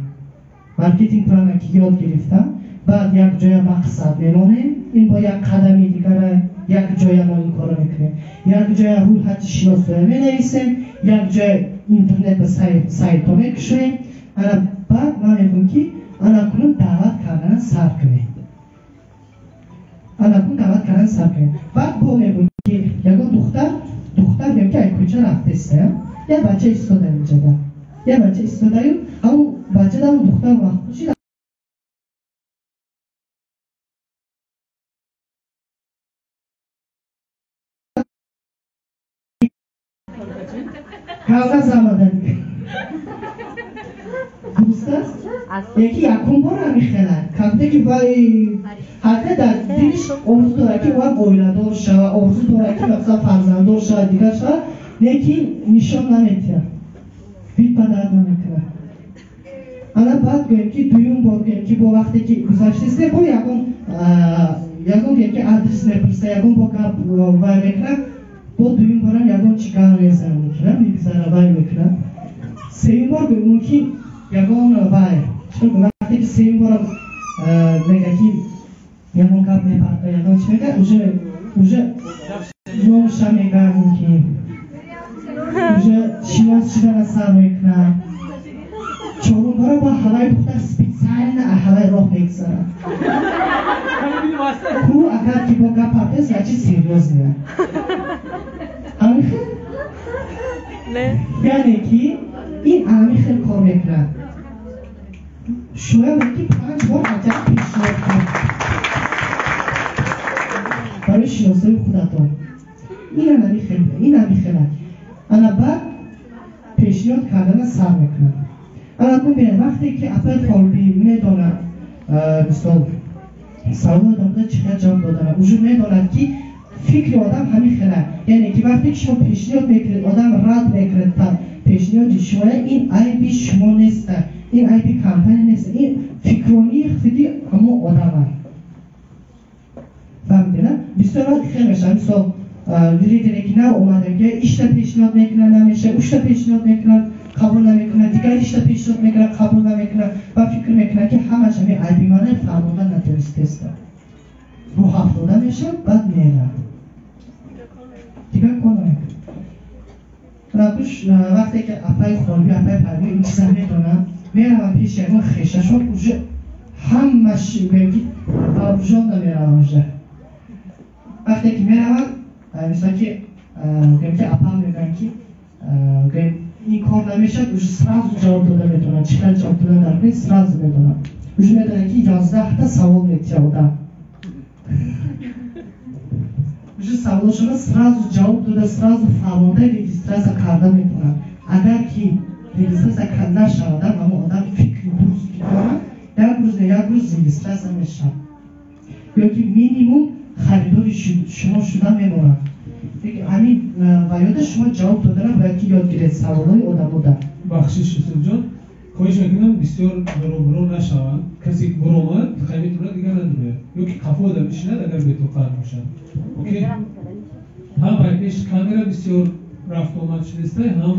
Маркетинг плана ки ёд гирифтам, баъд як ҷоя мақсад мемонем, ин бо як қадами дигара як ҷоя мо ин корро мекунем, як ҷоя рӯйхати шиносоя менависем, як ҷоя интернет ба сайтҳо мекушоем. Ана баъд ман мегӯям ки ана кунун даъват кардана сар кунед. Ана кунун даъват кардана сар кунед. Баъд бо мегӯям ки ягон духтар мегӯям ки ай кӯча рафтеста, як бача истода инҷода, як бача истодаю, ҳамун бача ҳамун духтар маҳбуб шид. Кавна замада дига. Дуруст аст? Яки якум бор ҳамин хела. Камте ки вай ҳатто дар дилиш орзу дорад ки вай оиладор шава, орзу дорад ки масалан фарзанддор шава, дигар шава, лекин нишон наметиҳад. Бит ба дард намекунад. Ана баъд гӯем ки дуюм бор гӯем ки бо вақте ки гузаштест, бо ягон гӯем ки адрес мепурса, ягон бо гап вай мекунад, бо дуюм борам ягон чӣ гап мезанад мумкин, мегузара вай мекунад. Сеюм бор мумкин ягон вай, вақте ки сеюм борам мега ки ягон гап мепарта, ягон чӣ мега, уже номша мега мумкин, уже шинос шудана сар мекунад. Чорум бора бо ҳаваи духтар специально ҳаваи роҳ мегузарад. Ку агар ки бо гап партест, значит серьёзно. Ҳамин хел? Яъне ки ин ҳамин хел кор мекунад. Шумо бояд ки 5 бор ҳаҷат пешниҳод кунед барои шиносои худатон. Ин ҳамин хел, ин ҳамин хел. Ана баъд пешниҳод кардана сар мекунад. Ана кун бинед, вақте ки апай Фолби медонад, мисол саволи одамда чӣ хел ҷавоб додана, уже медонад ки фикри одам ҳамин хела. Яъне ки вақте ки шумо пешниҳод мекунед, одам рад мекунад пешниҳоди шумо, ин айби шумо нест, ин айби компания нест, ин фикронии худи ҳамон одам аст. Фаҳмидед, на? Бисёр вақт хел мешавад, мисол лидере ки нав омада, ки ишта пешниҳод мекунад, намешавад, ушта пешниҳод мекунад, қабул намекунад, дигар ишта пешниҳод мекунад, қабул намекунад ва фикр мекунад ки ҳамаш ҳамин айби мана, фаҳмонда натавонистест. Рӯҳ афтода мешавад, баъд меравад. Дигар кор намекунад. Ракуш вақте ки апаи Холби, апаи Парви ин чиза медонад, мераванд пеши ягон хешашон, уже ҳамаш гӯем ки вооружённо мераванд уже. Вақте ки мераванд, мисол ки гӯем ки апа мегӯянд ки гӯем ин кор намешавад, уже сразу ҷавоб дода метавонад. Чӣ қадр ҷавоб дода дар кунед, сразу медонад. Уже медонад ки 11та савол метиҳад одам. Уже саволашонро сразу ҷавоб дода, сразу фаҳмонда регистрация карда метавонад. Агар ки регистрация нашавад, ҳамон одам фикри дуруст ки дорад, як рӯз не як рӯз регистрация мешавад. Ё ки минимум харидори шумо шуда мемонад. Ҳамин ва ёда шумо ҷавоб додана бояд ки ёд гиред саволҳои одамода. Бахшиш, Юсуфҷон, хоҳиш мекунам, бисёр буробуро нашаванд. Касе буромад, қай метавонад дигар надурояд ё ки қафо одам бишинад, агар бетоқат бошад. Окей, ҳам ай пеш камера бисёр рафтуомад шудистай, ҳам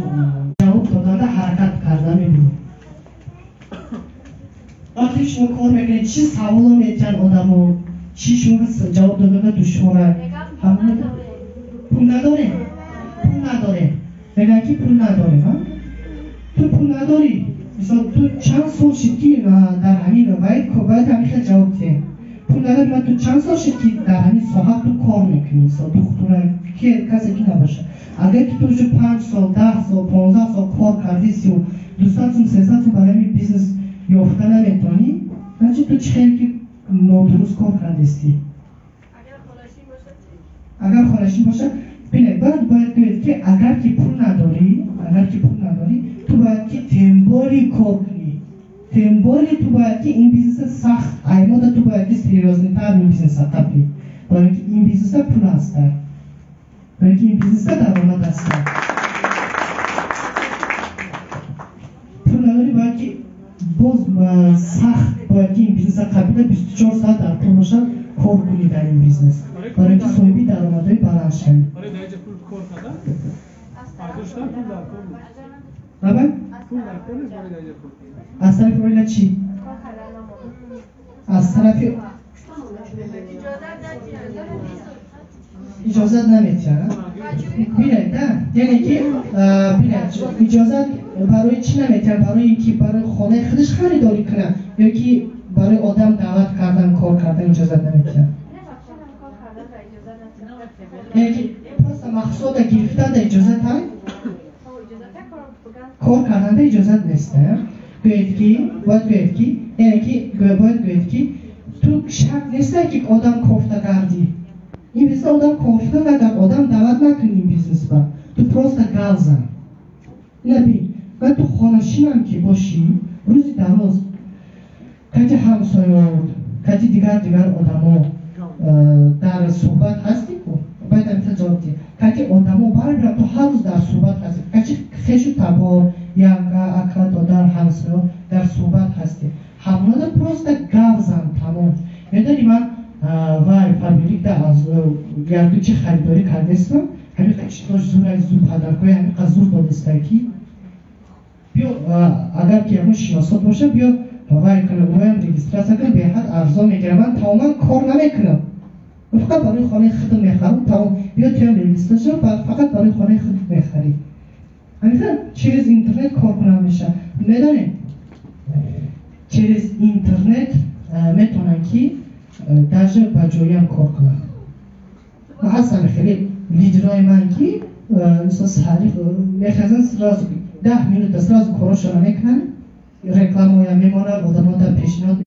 ҷавоб доданда ҳаракат карда мебинед. Вақте шумо кор мекунед, чӣ саволо метиҳанд одамо, чӣ шумо ҷавоб доданда душвора? Пул надорем, пул надорем, мегӯянд ки пул надорем. Ту пул надорӣ, мисол, ту чанд сол шид ки дар ҳамин бояд ҳамин хел ҷавоб диҳем. Пул надорӣ, ма ту чанд сол шид ки дар ҳамин соҳа ту кор мекунӣ? Мисол, духтура касе ки набошад, агар ки ту уже 5 сол, 10 сол, 15 сол кор кардисию 200 сум, 300 сум барои ҳамин бизнес ёфта наметавонӣ, значит, ту чӣ хеле ки нодуруст кор кардистӣ. Агар хонашин бошад, бинед, баъд бояд гӯед ки агар ки пул надорӣ, агар ки пул надорӣ, ту бояд ки тем более кор кунӣ, тем более ту бояд ки ин бизнеса сахт аймода, ту бояд ки серьёзный тар ин бизнеса қабли, барои ки ин бизнеса пул ҳаста, барои ки ин бизнеса даромад ҳаста. Пул надорӣ, бояд ки боз сахт бояд ки ин бизнеса қабила, 24 соат дар кор бошад, кор кунӣ дар ин бизнес, барои ки соҳиби даромадҳои баланд шавӣ. Барои дар инҷа пул кор кардан, бардоштан пул дар кор нест. Раба? Пул дар кор нест барои дар инҷа пул. Аз тарафи оила чӣ? Аз тарафи иҷозат наметиҳад. Бинед, да, яъне ки бинед, иҷозат барои чӣ наметиҳад? Барои ин ки барои хонаи худаш харидорӣ кунад ё ки барои одам даъват кардан, кор кардан иҷозат наметиҳад? Яъне ки просто маҳсулота гирифтанда иҷозат ҳай, кор карданда иҷозат нест. Гӯед ки бояд гӯед ки, яъне ки бояд гӯед ки ту шарт неста ки одам кофта гардӣ. Ин бизнес одам кофта нагард, одам даъват накун ин бизнес ба ту, просто гап зан. Ина бин, ва ту хонашинам ки бошӣ, рӯзи дароз кати ҳамсоёт, кати дигар дигар одамо дар суҳбат ҳастӣ ку, бояд ҳамиса ҷавоб диҳӣ. Кати одамо барбира, ту ҳар рӯз дар суҳбат ҳастӣ, кати хешу табор, янга, ака, додар, ҳамсоё дар суҳбат ҳастӣ, ҳамонада просто гап зан, тамом. Медонӣ, ман вай Фаберликда аз якду чи харидорӣ кардестам, ҳамин читош зур, зур подарк ои ҳамин зур додиста ки биё, агар ки ягон шиносот боша, биё вай кунам, оям регистрация кунам, беҳад арзон мегирам. Ман тамоман кор намекунам, фақат барои хонаи худам мехарам, тамом. Биё, туям регистрация, фақат барои хонаи худ мехарӣ. Ҳамин через интернет кор кунам мешавад. Медонем, через интернет метавонанд ки даже ба ҷоям кор кунанд. Ҳастанд хеле лидерои ман ки мисол сари мехезанд, сразу 10 минута сразу корошонро мекунанд, рекламаоя мемонанд, одамо дар пешниҳод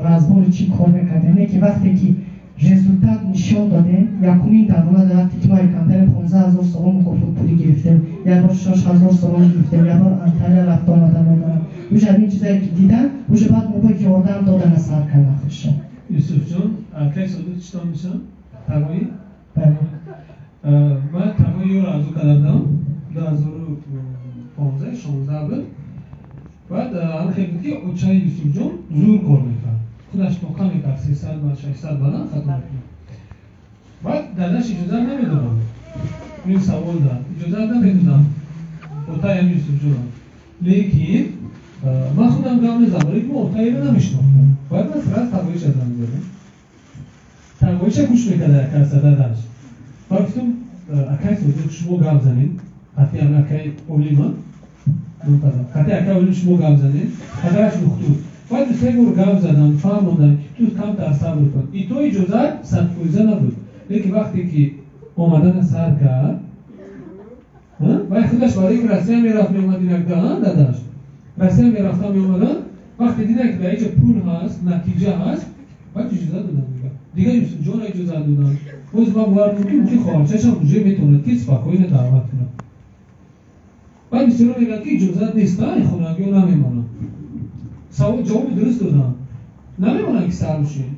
разбори чӣ кор мекардем. Не ки вақте ки результат нишон додем, якумин даромад, вақте ки мо камтари 15 000 сомон мукофот пулӣ гирифтем, як бор 6000 сомон гирифтем, як бор Анталия рафта омада медонам, уже ҳамин чизае ки дидан, уже баъд мо бо ёрдам додана сар кардан худшон. Юсуфҷон, акай содиқ читон мешавам? Тағоӣ? Бале. Ман тағои ёро аз ӯ кардам, 2015, 16 буд. Баъд ҳамин хел буд ки очаи Юсуфҷон зур кор мекард, худаш тоқа мекард, 300 ба 600 баланд хато мекунад. Баъд дадаш иҷозат намедодам, ин савол дад, иҷозат намедодам отаям Юсуфҷонам. Лекин ман худам гап мезанам, лекин мо отаиро намешинохтам. Баъд ман сразу тағоиша занг задам, тағоиша гӯш мекард акаса дадаш. Баъд гуфтам: «Акай Содиқ, шумо гап занед қатъи акай Олима, қатъи акай Олим шумо гап занед, падараш духтур». Баъд ду-се бор гап задам, фаҳмондам ки ту камтар сабр кун. И то иҷозат 100% набуд, лекин вақте ки омадана сар кард, вай худаш барои ки Россия мерафт, меомад инакда, дадаш Россия мерафта меомадан, вақте дидан ки дар инҷа пул ҳаст, натиҷа ҳаст, баъд иҷозат додам. Дигар Юсуфҷонро иҷозат додам. Боз ман бовар мекунам, ки мумкин хоҳарчашам уже метавонад ки спокойно даъват кунад. Баъд бисёро мегӯяд ки иҷозат нест, хонагиҳо намемонанд. Савол ҷавоби дуруст додам. Намемонанд ки сар бушӯед,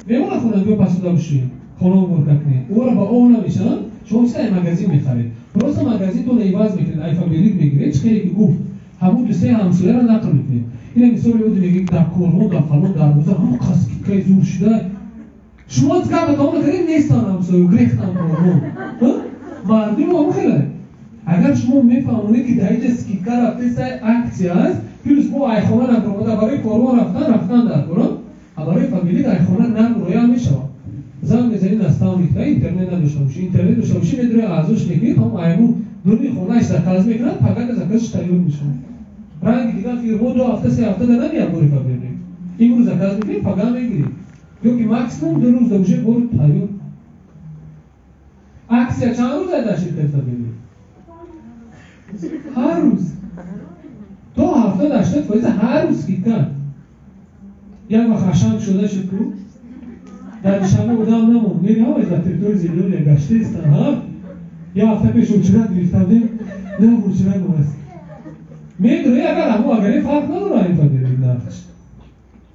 мемонанд хонагиҳо, пасуда бушӯед, хона уборка кунед, ӯро ба ов намешаванд. Шумо чиз ай магазин мехаред, просто магазинтон иваз мекунед, ай Фаберлик мегиред, чӣ хеле ки гуфт, ҳамун ду се ҳамсояро нақл мекунед. Ина мисол ёд мегиред, дар корвон, дар фалон дарвоза ҳамун скидка и зур шуда. Шумо гапа тамом накардед, нестан ҳамсоя, грехтан корвон. Мардуми ҳамун хеле. Агар шумо мефаҳмонед, ки дар инҷа скидка рафтеста, акция аст, плюс мо айхона набуромада барои корвон рафтан дар корон, а барои Фаберлик айхона набуроям мешавад. Занг мезанӣ наставник та, интернет надошта бошӣ, интернет дошта бошӣ, медури аъзош мекунӣ, там айму дуруни хонааш заказ мекунад, пагака заказ ш тайёр мешавад. Ранги дигар фирмо 2 ҳафта, 3 ҳафта да намеяд бори Фаберлик. Имрӯз заказ мекунӣ, пага мегирӣ. Ё ки максимум 2 рӯз да уже бори тайёр. Акция чанд рӯз дар ширкати Фаберлик? Ҳар рӯз. То 70-80% ҳар рӯз скидка. Як вақт ашанг шуда шуд ку, дар Душанбе одам намонд, мери ҳамаш дар территория Зелёная гаштаистан. Ҳа, як ҳафта пеш очередь гирифтандем, не, очередь аст, медури, агар ҳамо агаре фарқ надора ин Фаберлик нархш.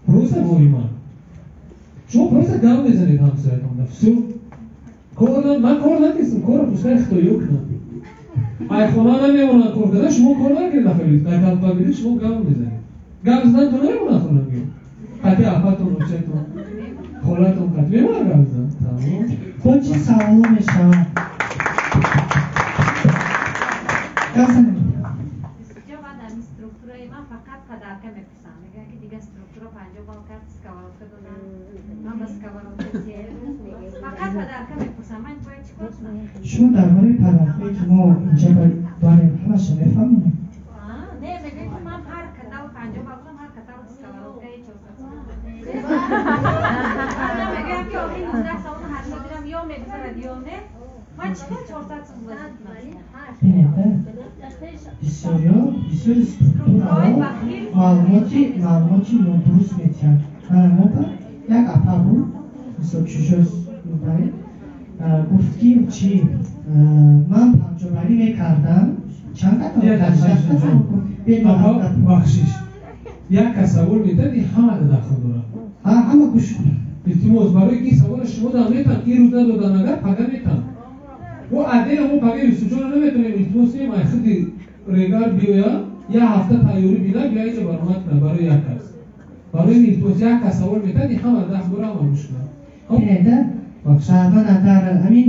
Просто воима шумо просто гап мезанед ҳамсоятонда, всё. Кор ман кор накистам, корро пускай хитоиё кунам. Айхона намемонанд кор карда, шумо кор накунед. Нафарид дар Фаберлик шумо гап мезанед, гап задан то намемонад хонагиё, қати апатон, очатон, холатон қати мемонад гап задан, тамом. Бо чӣ саволо мешавад? Гап занед. Ҷо ман дар структураи ман фақат подарка мепурсам. Мегӯянд, ки дигар структура 50 балл кард, сковородка додам. Ман ба сковородка фақат подарка мепурсам. Ман бояд чӣ кор кунам? Шумо дар бораи подарка ое ки мо инҷа дорем, ҳамаша мефаҳмем? Не, мегӯям, ки ман ҳар каталог 50 балл кунам, ҳар каталог сковородкаи 400. Мегӯям, ки охи 19 сомону 80 дирам ё мегузарад, ё не. Ман чӣ кор 400 сом бояд кунам? Бинед, бисёриё, бисёри структураҳо маълумоти нодуруст метиҳанд. Мана мо ба як апа буд, мисол чужой гуфт, ки чи ман панҷобалӣ мекардам, чанд Бахшиш, як кас савол метиҳад, ин ҳама дахл дорад. Ҳама гӯш кунад. Илтимос, барои ки савола шумо дам метан, ин рӯз надодан, агар пага метан, о адена мо пага Юсуфҷонро наметонем. Илтимос кунем, ай худи регар биёя, як ҳафта тайёрӣ бина, бия инҷа баромад кунад барои як кас. Барои ин илтимос, як кас савол метиҳад, ин ҳама дахл дора, ҳама гӯш кунад. Бинеда, ман дар ҳамин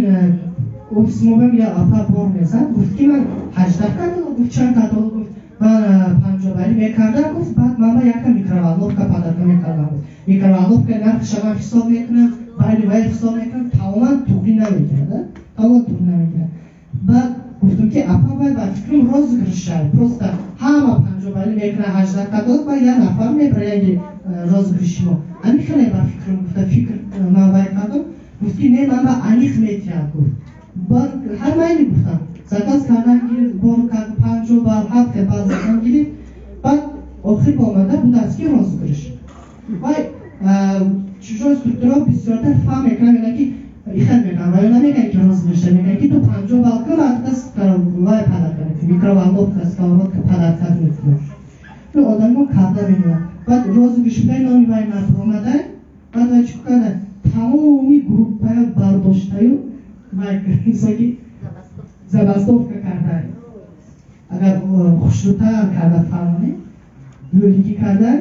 офис мобам як апа бор мезад, гуфт, ки ман 18 каталог, гуфт, чанд каталог, гуфт, ман панҷобалӣ мекардам, гуфт, баъд ман ба якта микроволновка подарка мекардам, гуфт, микроволновка нархша ман ҳисоб мекунам, байни вай ҳисоб мекунам, тамоман туғри намегирад, тамоман туғри намегирад. Баъд гуфтам, ки апа, вай ба фикрам розыгрыш шавад, просто ҳама панҷобалӣ мекунад, 18 каталог, ба як нафар мебара, яке розыгрыш и мо ами хеле ба фикрам, гуфта, фикр ман вай кардам. Гуфт, ки не, ман ба аниқ метиҳад, гуфт. Баъд ҳар майли гуфтам, заказ кардан гирифт, бор кард, 50 балл, ҳафт балл задан гирифт. Баъд охир омада будааст, ки розыгрыш. Вай чужой структураҳо бисёртар фаҳм мекунад, мегӯяд, ки ихел мекунад, ва ё намегӯяд, ки розыгрыш а, мегӯяд, ки ту 50 балл кун, вай подарка мекунӣ, микроволновка, сковородка подарка мекунӣ. Ну одамо карда мегӯяд. Баъд розыгрыш будай, номи вай набуромада. Баъд вай чӣ карда, тамоми группая бардоштаю вай мисоки забастовка карда. Агар хушрӯтар карда фаҳмонем, лӯлигӣ карда.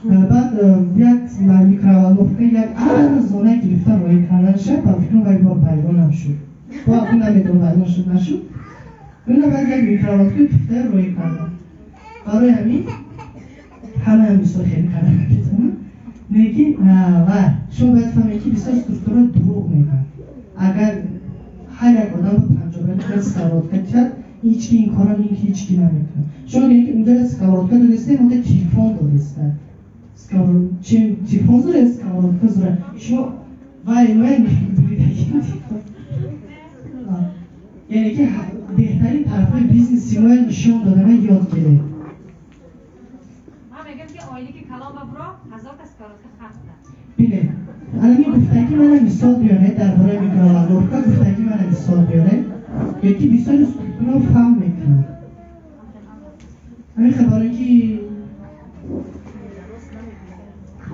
Баъд як микроволновка, як арзона гирифта роҳӣ карданша. Ба фикрам, вай бор вайронам шуд, бо акун намедонам вайрон шуд, нашуд. Уна баъд як микроволновка гирифта роҳӣ кардан. Барои ҳамин ҳамаам бисёр хеле карда наметавонам, лекин ва шумо бояд фаҳмед, ки бисёр структура дурӯғ мегӯяд. Агар ҳар як одам ба панҷобали сковородка тиҳад, ҳеҷ ки ин корро ҳеҷ ки намекунад. Шумо мегӯед, ки унҷа сковородка додеста, онҷа телефон додеста, чем телефон зура, сковородка зура. Шумо вай вай, яъне ки беҳтарин тарафҳои бизнеси мо нишон додана ёд гиред. Ман мегӯям, ки ойлики калон ба буро, ҳазорта сковородка хаста. Бинед, анами гуфтаги мана мисол биёред, дар бораи микроволновка гуфтаги мана мисол биёред, ки бисёри структураро фаҳм мекунад. Ҳамин хабаре, ки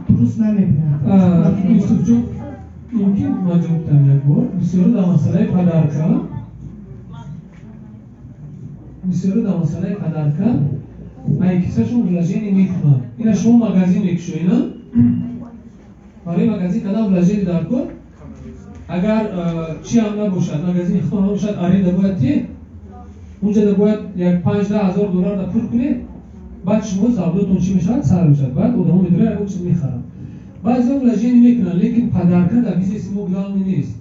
дуруст намебинад. Юсуфҷон, мумкин ман ҷавоб дам як бор? Бисёро дар масъалаи подарка Бисёро дар масъалаи подарка ай кисашон вложение мекунанд. Ина шумо магазин мекушоед, на? Барои магазин кадам вложение дар кор? Агар чи ҳам набошад, магазини худтон набошад, аренда бояд те? Унҷа бояд як 5-10 ҳазор доллар да пул кунед, баъд шумо савдотон чӣ мешавад? Сар мешавад. Баъд одамо медорад ягон чиз мехаранд. Баъзеҳо вложение мекунанд, лекин подарка дар бизнеси мо главный нест.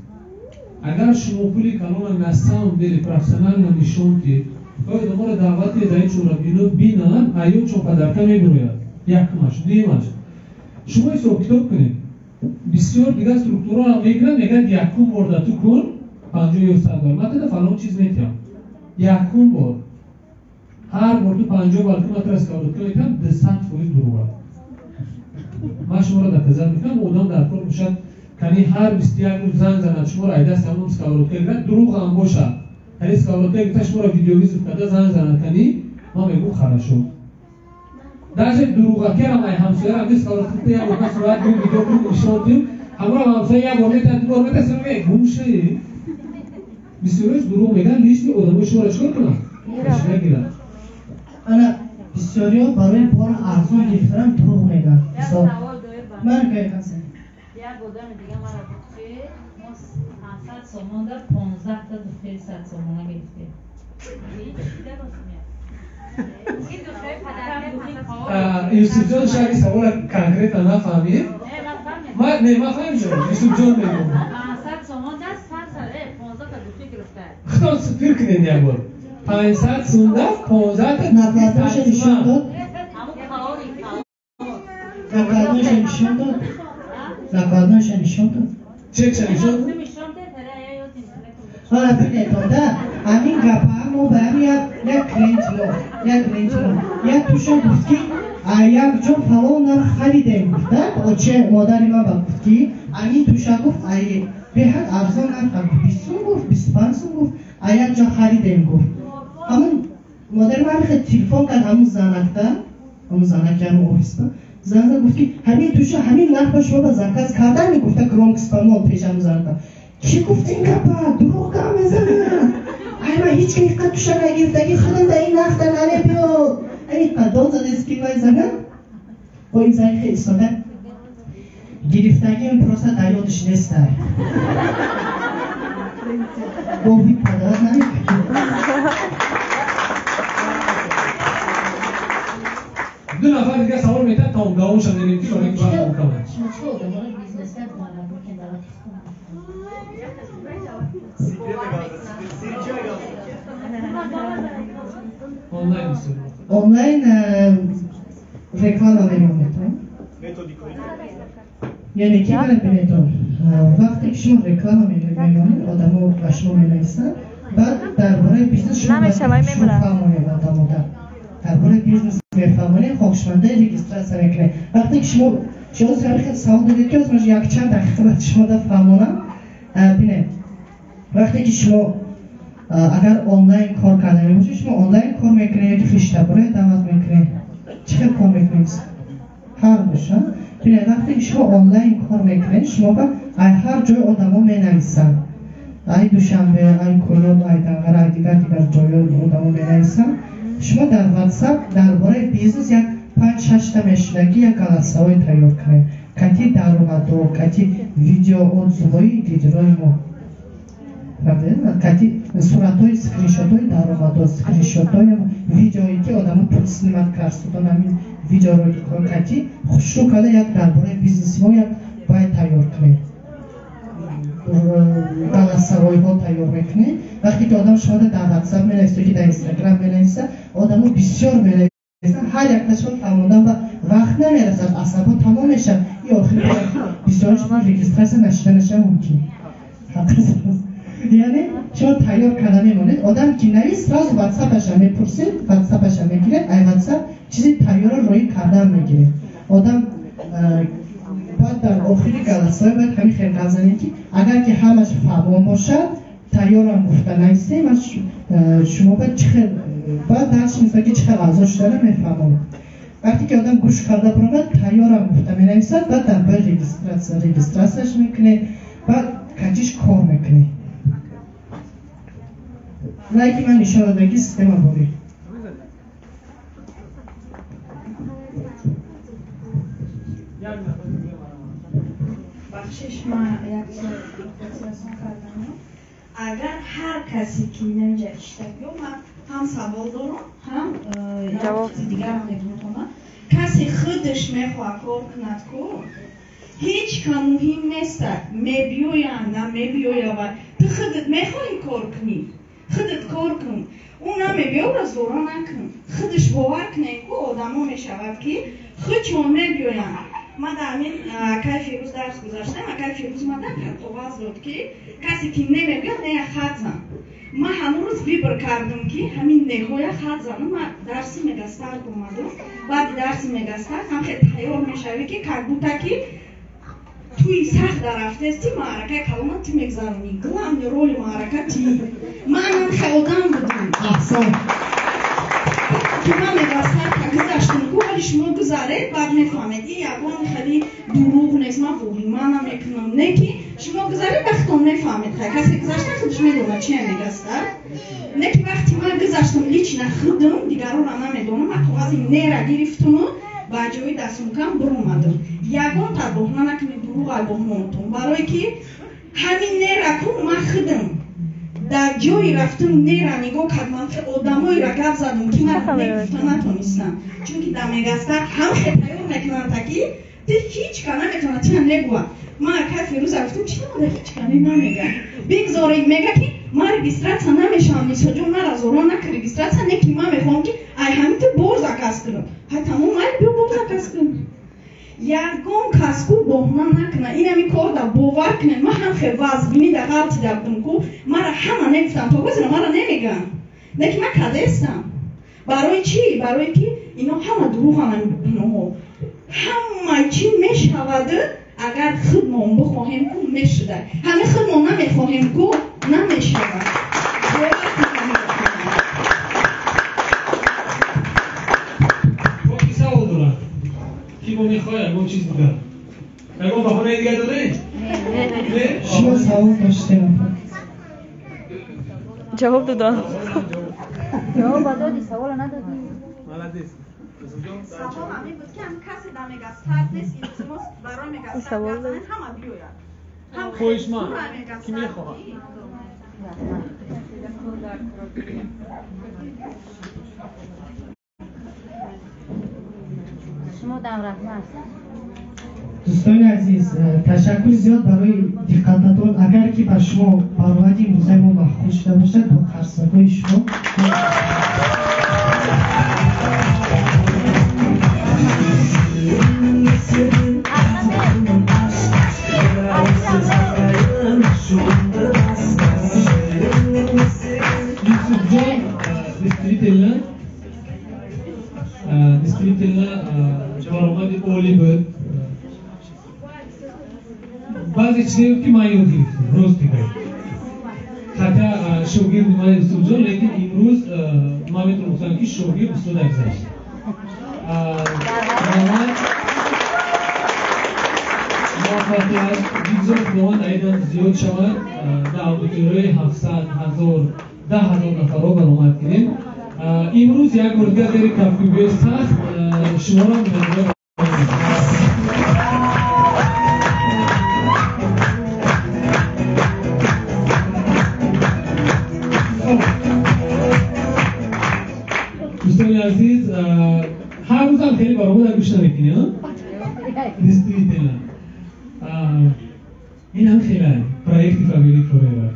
Агар шумо пули калона на самом деле профессионально нишон диҳед, ва одаморо даъват кунед дар ин чорабино бинанд, аё чон подарка мебирояд. Якумаш. Дуюмаш, шумо ҳисоб китоб кунед. Бисёр дигар структураро мегиранд, мегӯянд якум бор да ту кун 50 ё 100 доллар, ман тада фалон чиз метиҳам. Якум бор ҳар бор ту 50 балл кун, ман тура сковородка метиҳам, 200% дурӯғ аст. Ман шуморо доказать мекунам, одам дар кор бошад, кани ҳар 21 рӯз занг занад, шуморо ай даст ҳамон сковородка гирад, дурӯғ ҳам бошад. Кани сковородка гирифта шуморо видеовызов карда занг занад, кани ман мегӯм хорошо. Даже дурӯғакерам ай ҳамсоярам ди сковородка як бор сурат гум видео кун нишон дим, ҳамроҳ ҳамсоя як бор метавад, ду бор метавад, сира мегӯяд гум ши. Бисёраш дурӯғ мегӯянд, лишний одамои шуморо чикор кунанд? Кашида гиранд. Ана бисёриҳо барои бора арзон гирифтанам дурӯғ мегӯянд. Ман як одами дига мара гуфт, ки мо 500 сомон да 15 та духтари 100 сомона гирифтем. Юсуфҷон шаги савола конкретно нафаҳмид. Не, ман фаҳмидам. Юсуфҷон мегӯм. 500 сомон да 15 та духтари гирифта. Худтон фикр кунед як бор. 500 сум да 15 та накладноша нишон дод. Накладноша нишон дод. Накладноша нишон дод. Чекша нишон дод? Ана бинетон да, ҳамин гапа мо ба ҳамин як клиент мо, як клиент мо, як туша гуфт ки як ҷо фалон нарх харидем гуфт, да? Оче модари ман ба гуфт ки ҳамин туша гуфт ай беҳад арзон нарх гуфт, 20 сум гуфт, 25 сум гуфт, як ҷо харидем гуфт. Ҳамун модари ман хеле телефон кард ҳамун занакда, ҳамун занаки ҳамун офисда. Занак гуфт ки ҳамин туша ҳамин нарх ба шумо ба заказ кардан мегуфта громко спамол пеш ҳамун занакда. Чӣ гуфт ин гапа? Дурӯғ гап мезанад. Ай ман ҳеҷ ки иққад туша нагирифтаги худам дар ин нархда намебиёд. Ай иққад дод задест ки вай занак. Бо ин зан хеле истода гирифтагим просто дар ёдиш нестай. Бо вид падарат намекунад. Ду нафар дига савол метиҳанд, то давомша мерем ки барои вақт кам аст. Шумо чӣ одаморо бизнеса мекунед даъват кунед? Онлайн онлайн реклама мемонед. Яъне ки мана бинетон, вақте ки шумо реклама мемонед, одамо ба шумо менависанд, баъд дар бораи бизнес шумо фаҳмонед одамода. Дар бораи бизнес мефаҳмонед, хокшмандаи регистрация мекунед. Вақте ки шумо ҳозир савол додед ки ҳозир якчанд дақиқа баъд шумо да фаҳмонам, бинед, вақте ки шумо агар онлайн кор карда мебошед, шумо онлайн кор мекунед ё хиштабора даъват мекунед? Чӣ хел кор мекунед? Ҳар душа. Бинед, вақте ки шумо онлайн кор мекунед, шумо ба ҳар ҷой одамо менависанд. Ай Душанбе, ай Кӯлоб, ай Данғара, ай дигар дигар ҷойҳо одамо менависанд. Шумо дар WhatsApp дар бораи бизнес як 5-6 та мешудаги як голосовой тайёр кунед. Кати даромадо, кати видео отзывои лидерои мо. Кати суратҳои скриншотҳои даромадо, скриншотҳои видеое ки одамо пул снимат кард, ҳамин видеоро кати хушрӯ карда як дар бораи бизнеси мо як бояд тайёр кунед. Голосовойҳо тайёр мекунед. Вақте ки одам шумо дар WhatsApp менависад ё ки дар Instagram менависад, одамо бисёр менависанд, ҳар якташон фаҳмондан ба вақт намерасад, асабҳо тамом мешавад. И охир бисёраш регистрация нашиданаша мумкин. Яъне шумо тайёр карда мемонед, одам ки навис, сразу WhatsApp-аша мепурсед, WhatsApp-аша мегиред, ай WhatsApp чизи тайёрро роӣ кардан мегиред. Одам бояд дар охири голосовой бояд ҳамин хел гап занед ки агар ки ҳамаш фаҳмон бошад, тайёрам гуфта нависем, шумо бояд чӣ хел бояд дарси мисол ки чӣ хел аъзо шудана мефаҳмонед. Вақте ки одам гӯш карда баромад, тайёрам гуфта менависад, баъд дар бораи регистрацияш мекунед, баъд катиш кор мекунед. Вай ки ман нишон додам, ки система борӣ. Бахшиш, ман як чиз кардам. Агар ҳар касе ки инҷа иштаб, ман ҳам савол дорам, ҳам як чизи дигарам мегӯям. Касе худаш мехоҳад кор кунад ку, ҳеҷ ка муҳим нест, мебиёяд, намебиёяд. Ту худат мехоҳӣ кор кунӣ, худат кор кун. Ӯ намебиёра, зора накун. Худаш бовар кунед ку, одамо мешавад ки худшон мебиёянд. Ман дар ҳамин акай Фирӯз дарс гузаштам, акай Фирӯз мада қоғаз дод ки касе ки немебиёд, нея хат зан. Ман ҳамон рӯз выбор кардам ки ҳамин неҳоя хат занам. Ман дарси Мегастарт омадам. Баъди дарси Мегастарт ҳам хел тайёр мешавӣ ки как будто ки туи сахт дарафтести, маъракаи калона ту мегзаронӣ, главный роли маърака ти. Манам хел одам будам. Аҳсан. Ки ман Мегастарта гузаштам ку, вале шумо гузаред, баъд мефаҳмед, ин ягон хеле дурӯғ нест, ман воҳима намекунам. Не ки шумо гузаред, вақтон мефаҳмед. Хай, касе гузашта худаш медонад чи Мегастарт. Не ки вақти ман гузаштам лично худам, дигарора намедонам, ман коғази нера гирифтуму ба ҷои дастумкам биромадам. Ягон тарбоҳна накунед, дурӯғ айбоҳнонтон, барое ки ҳамин нера ку ман худам дар ҷои рафтум нера нигоҳ кардам, одамоеро гап задам ки ман негуфта натонистам, чунки дар Мегастарт ҳам хел тайёр мекунанд, ки ту ҳеҷ ка наметавонад тина негӯя. Ман акай Фирӯза гуфтам, чи намода ҳеҷ ка не намега, бигзоред, мега ки ман регистрация намешавам, Нисоҷон, мара зора нака регистрация, не ки ман мехоҳам ки ай ҳамин ту бор заказ кунам. Ҳай, тамом, майли, биё бор заказ кун. Ягон кас ку боҳна накуна, инами кор да бовар кунед. Ман ҳам хел вазбинӣ да ғалтида будам ку, мара ҳама негуфтам, то гузара мара немегӯям, не ки ман кадестам. Барои чӣ? Барое ки ино ҳама дурӯғанд, иноҳо ҳама чӣ мешавад, агар худмон бихоҳем ку мешуда, ҳамин худмон намехоҳем ку намешавад. Бо ки савол дорад? Ки бо мехоҳад ягон чиз дигар? Ягон баҳонаи дигар доред? Не? Шумо савол доштем. Ҷавоб додам. Ҷавоб додӣ, савола надодӣ. Молодец. Савол ҳамин буд ки ҳам касе дар Мегастарт нест, илтимос, барои Мегастарт гап занед, ҳама биёяд. Хоҳишманд, ки мехоҳад? Шумо дам раҳмат. Дӯстони азиз, ташаккури зиёд барои диққататон. Агар ки ба шумо баромади имрӯзаи мо маъқул шуда бошад, бо қарсакҳои шумо. Юсуфҷон, действительно баромади олӣ буд. Баъзе чизое ки ман ёд гирифтам, рост мегӯям, хотя шогирди ман Юсуфҷон, лекин имрӯз ман метавонам гуфтам ки шогирд устода гузашт. Ман муваффақият бигзор, Худованд айдан зиёд шавад, дар аудиторияи 700, 1000, 10,000 нафарро баромад кунем. Имрӯз як бор дигар зери кафкӯбиҳои сахт шуморо миннатдор. Дӯстони азиз, ҳар рӯзам хеле баромада гӯш намекунӣ, действительно ин ҳам хеле проекти Family Forever.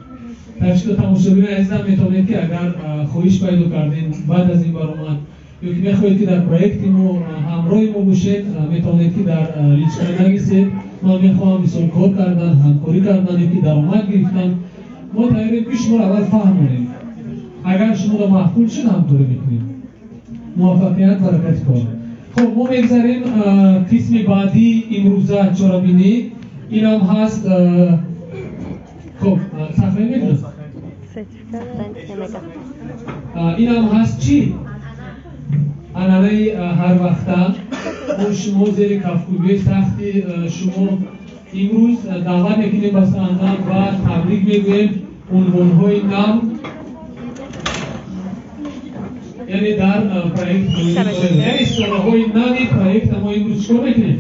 Так что тамошобинони азизам, метавонед ки агар хоҳиш пайдо кардем баъд аз ин баромад ё ки мехоҳед ки дар проекти мо ҳамроҳи мо бошед, метавонед ки дар личка нависед: ман мехоҳам мисол кор кардан, ҳамкорӣ кардан ё ки даромад гирифтан. Мо тайёрем ки шуморо аввал фаҳмонем, агар шуморо маъқул шуд, ҳамкорӣ мекунем. Муваффақият, баракати кор. Хуб, мо мегзарем қисми баъдии имрӯза чорабинӣ. Инам ҳаст, хуб, сахра мекунам, инам ҳаст чӣ? Анъанаи ҳарвақта мо шумо зери кафкӯбиҳои сахти шумо имрӯз даъват мекунем ба саҳна ва табрик мегӯем унвонҳои нав. Яъне дар проект, яъне ситораҳои нави проекта мо имрӯз чикор мекунем?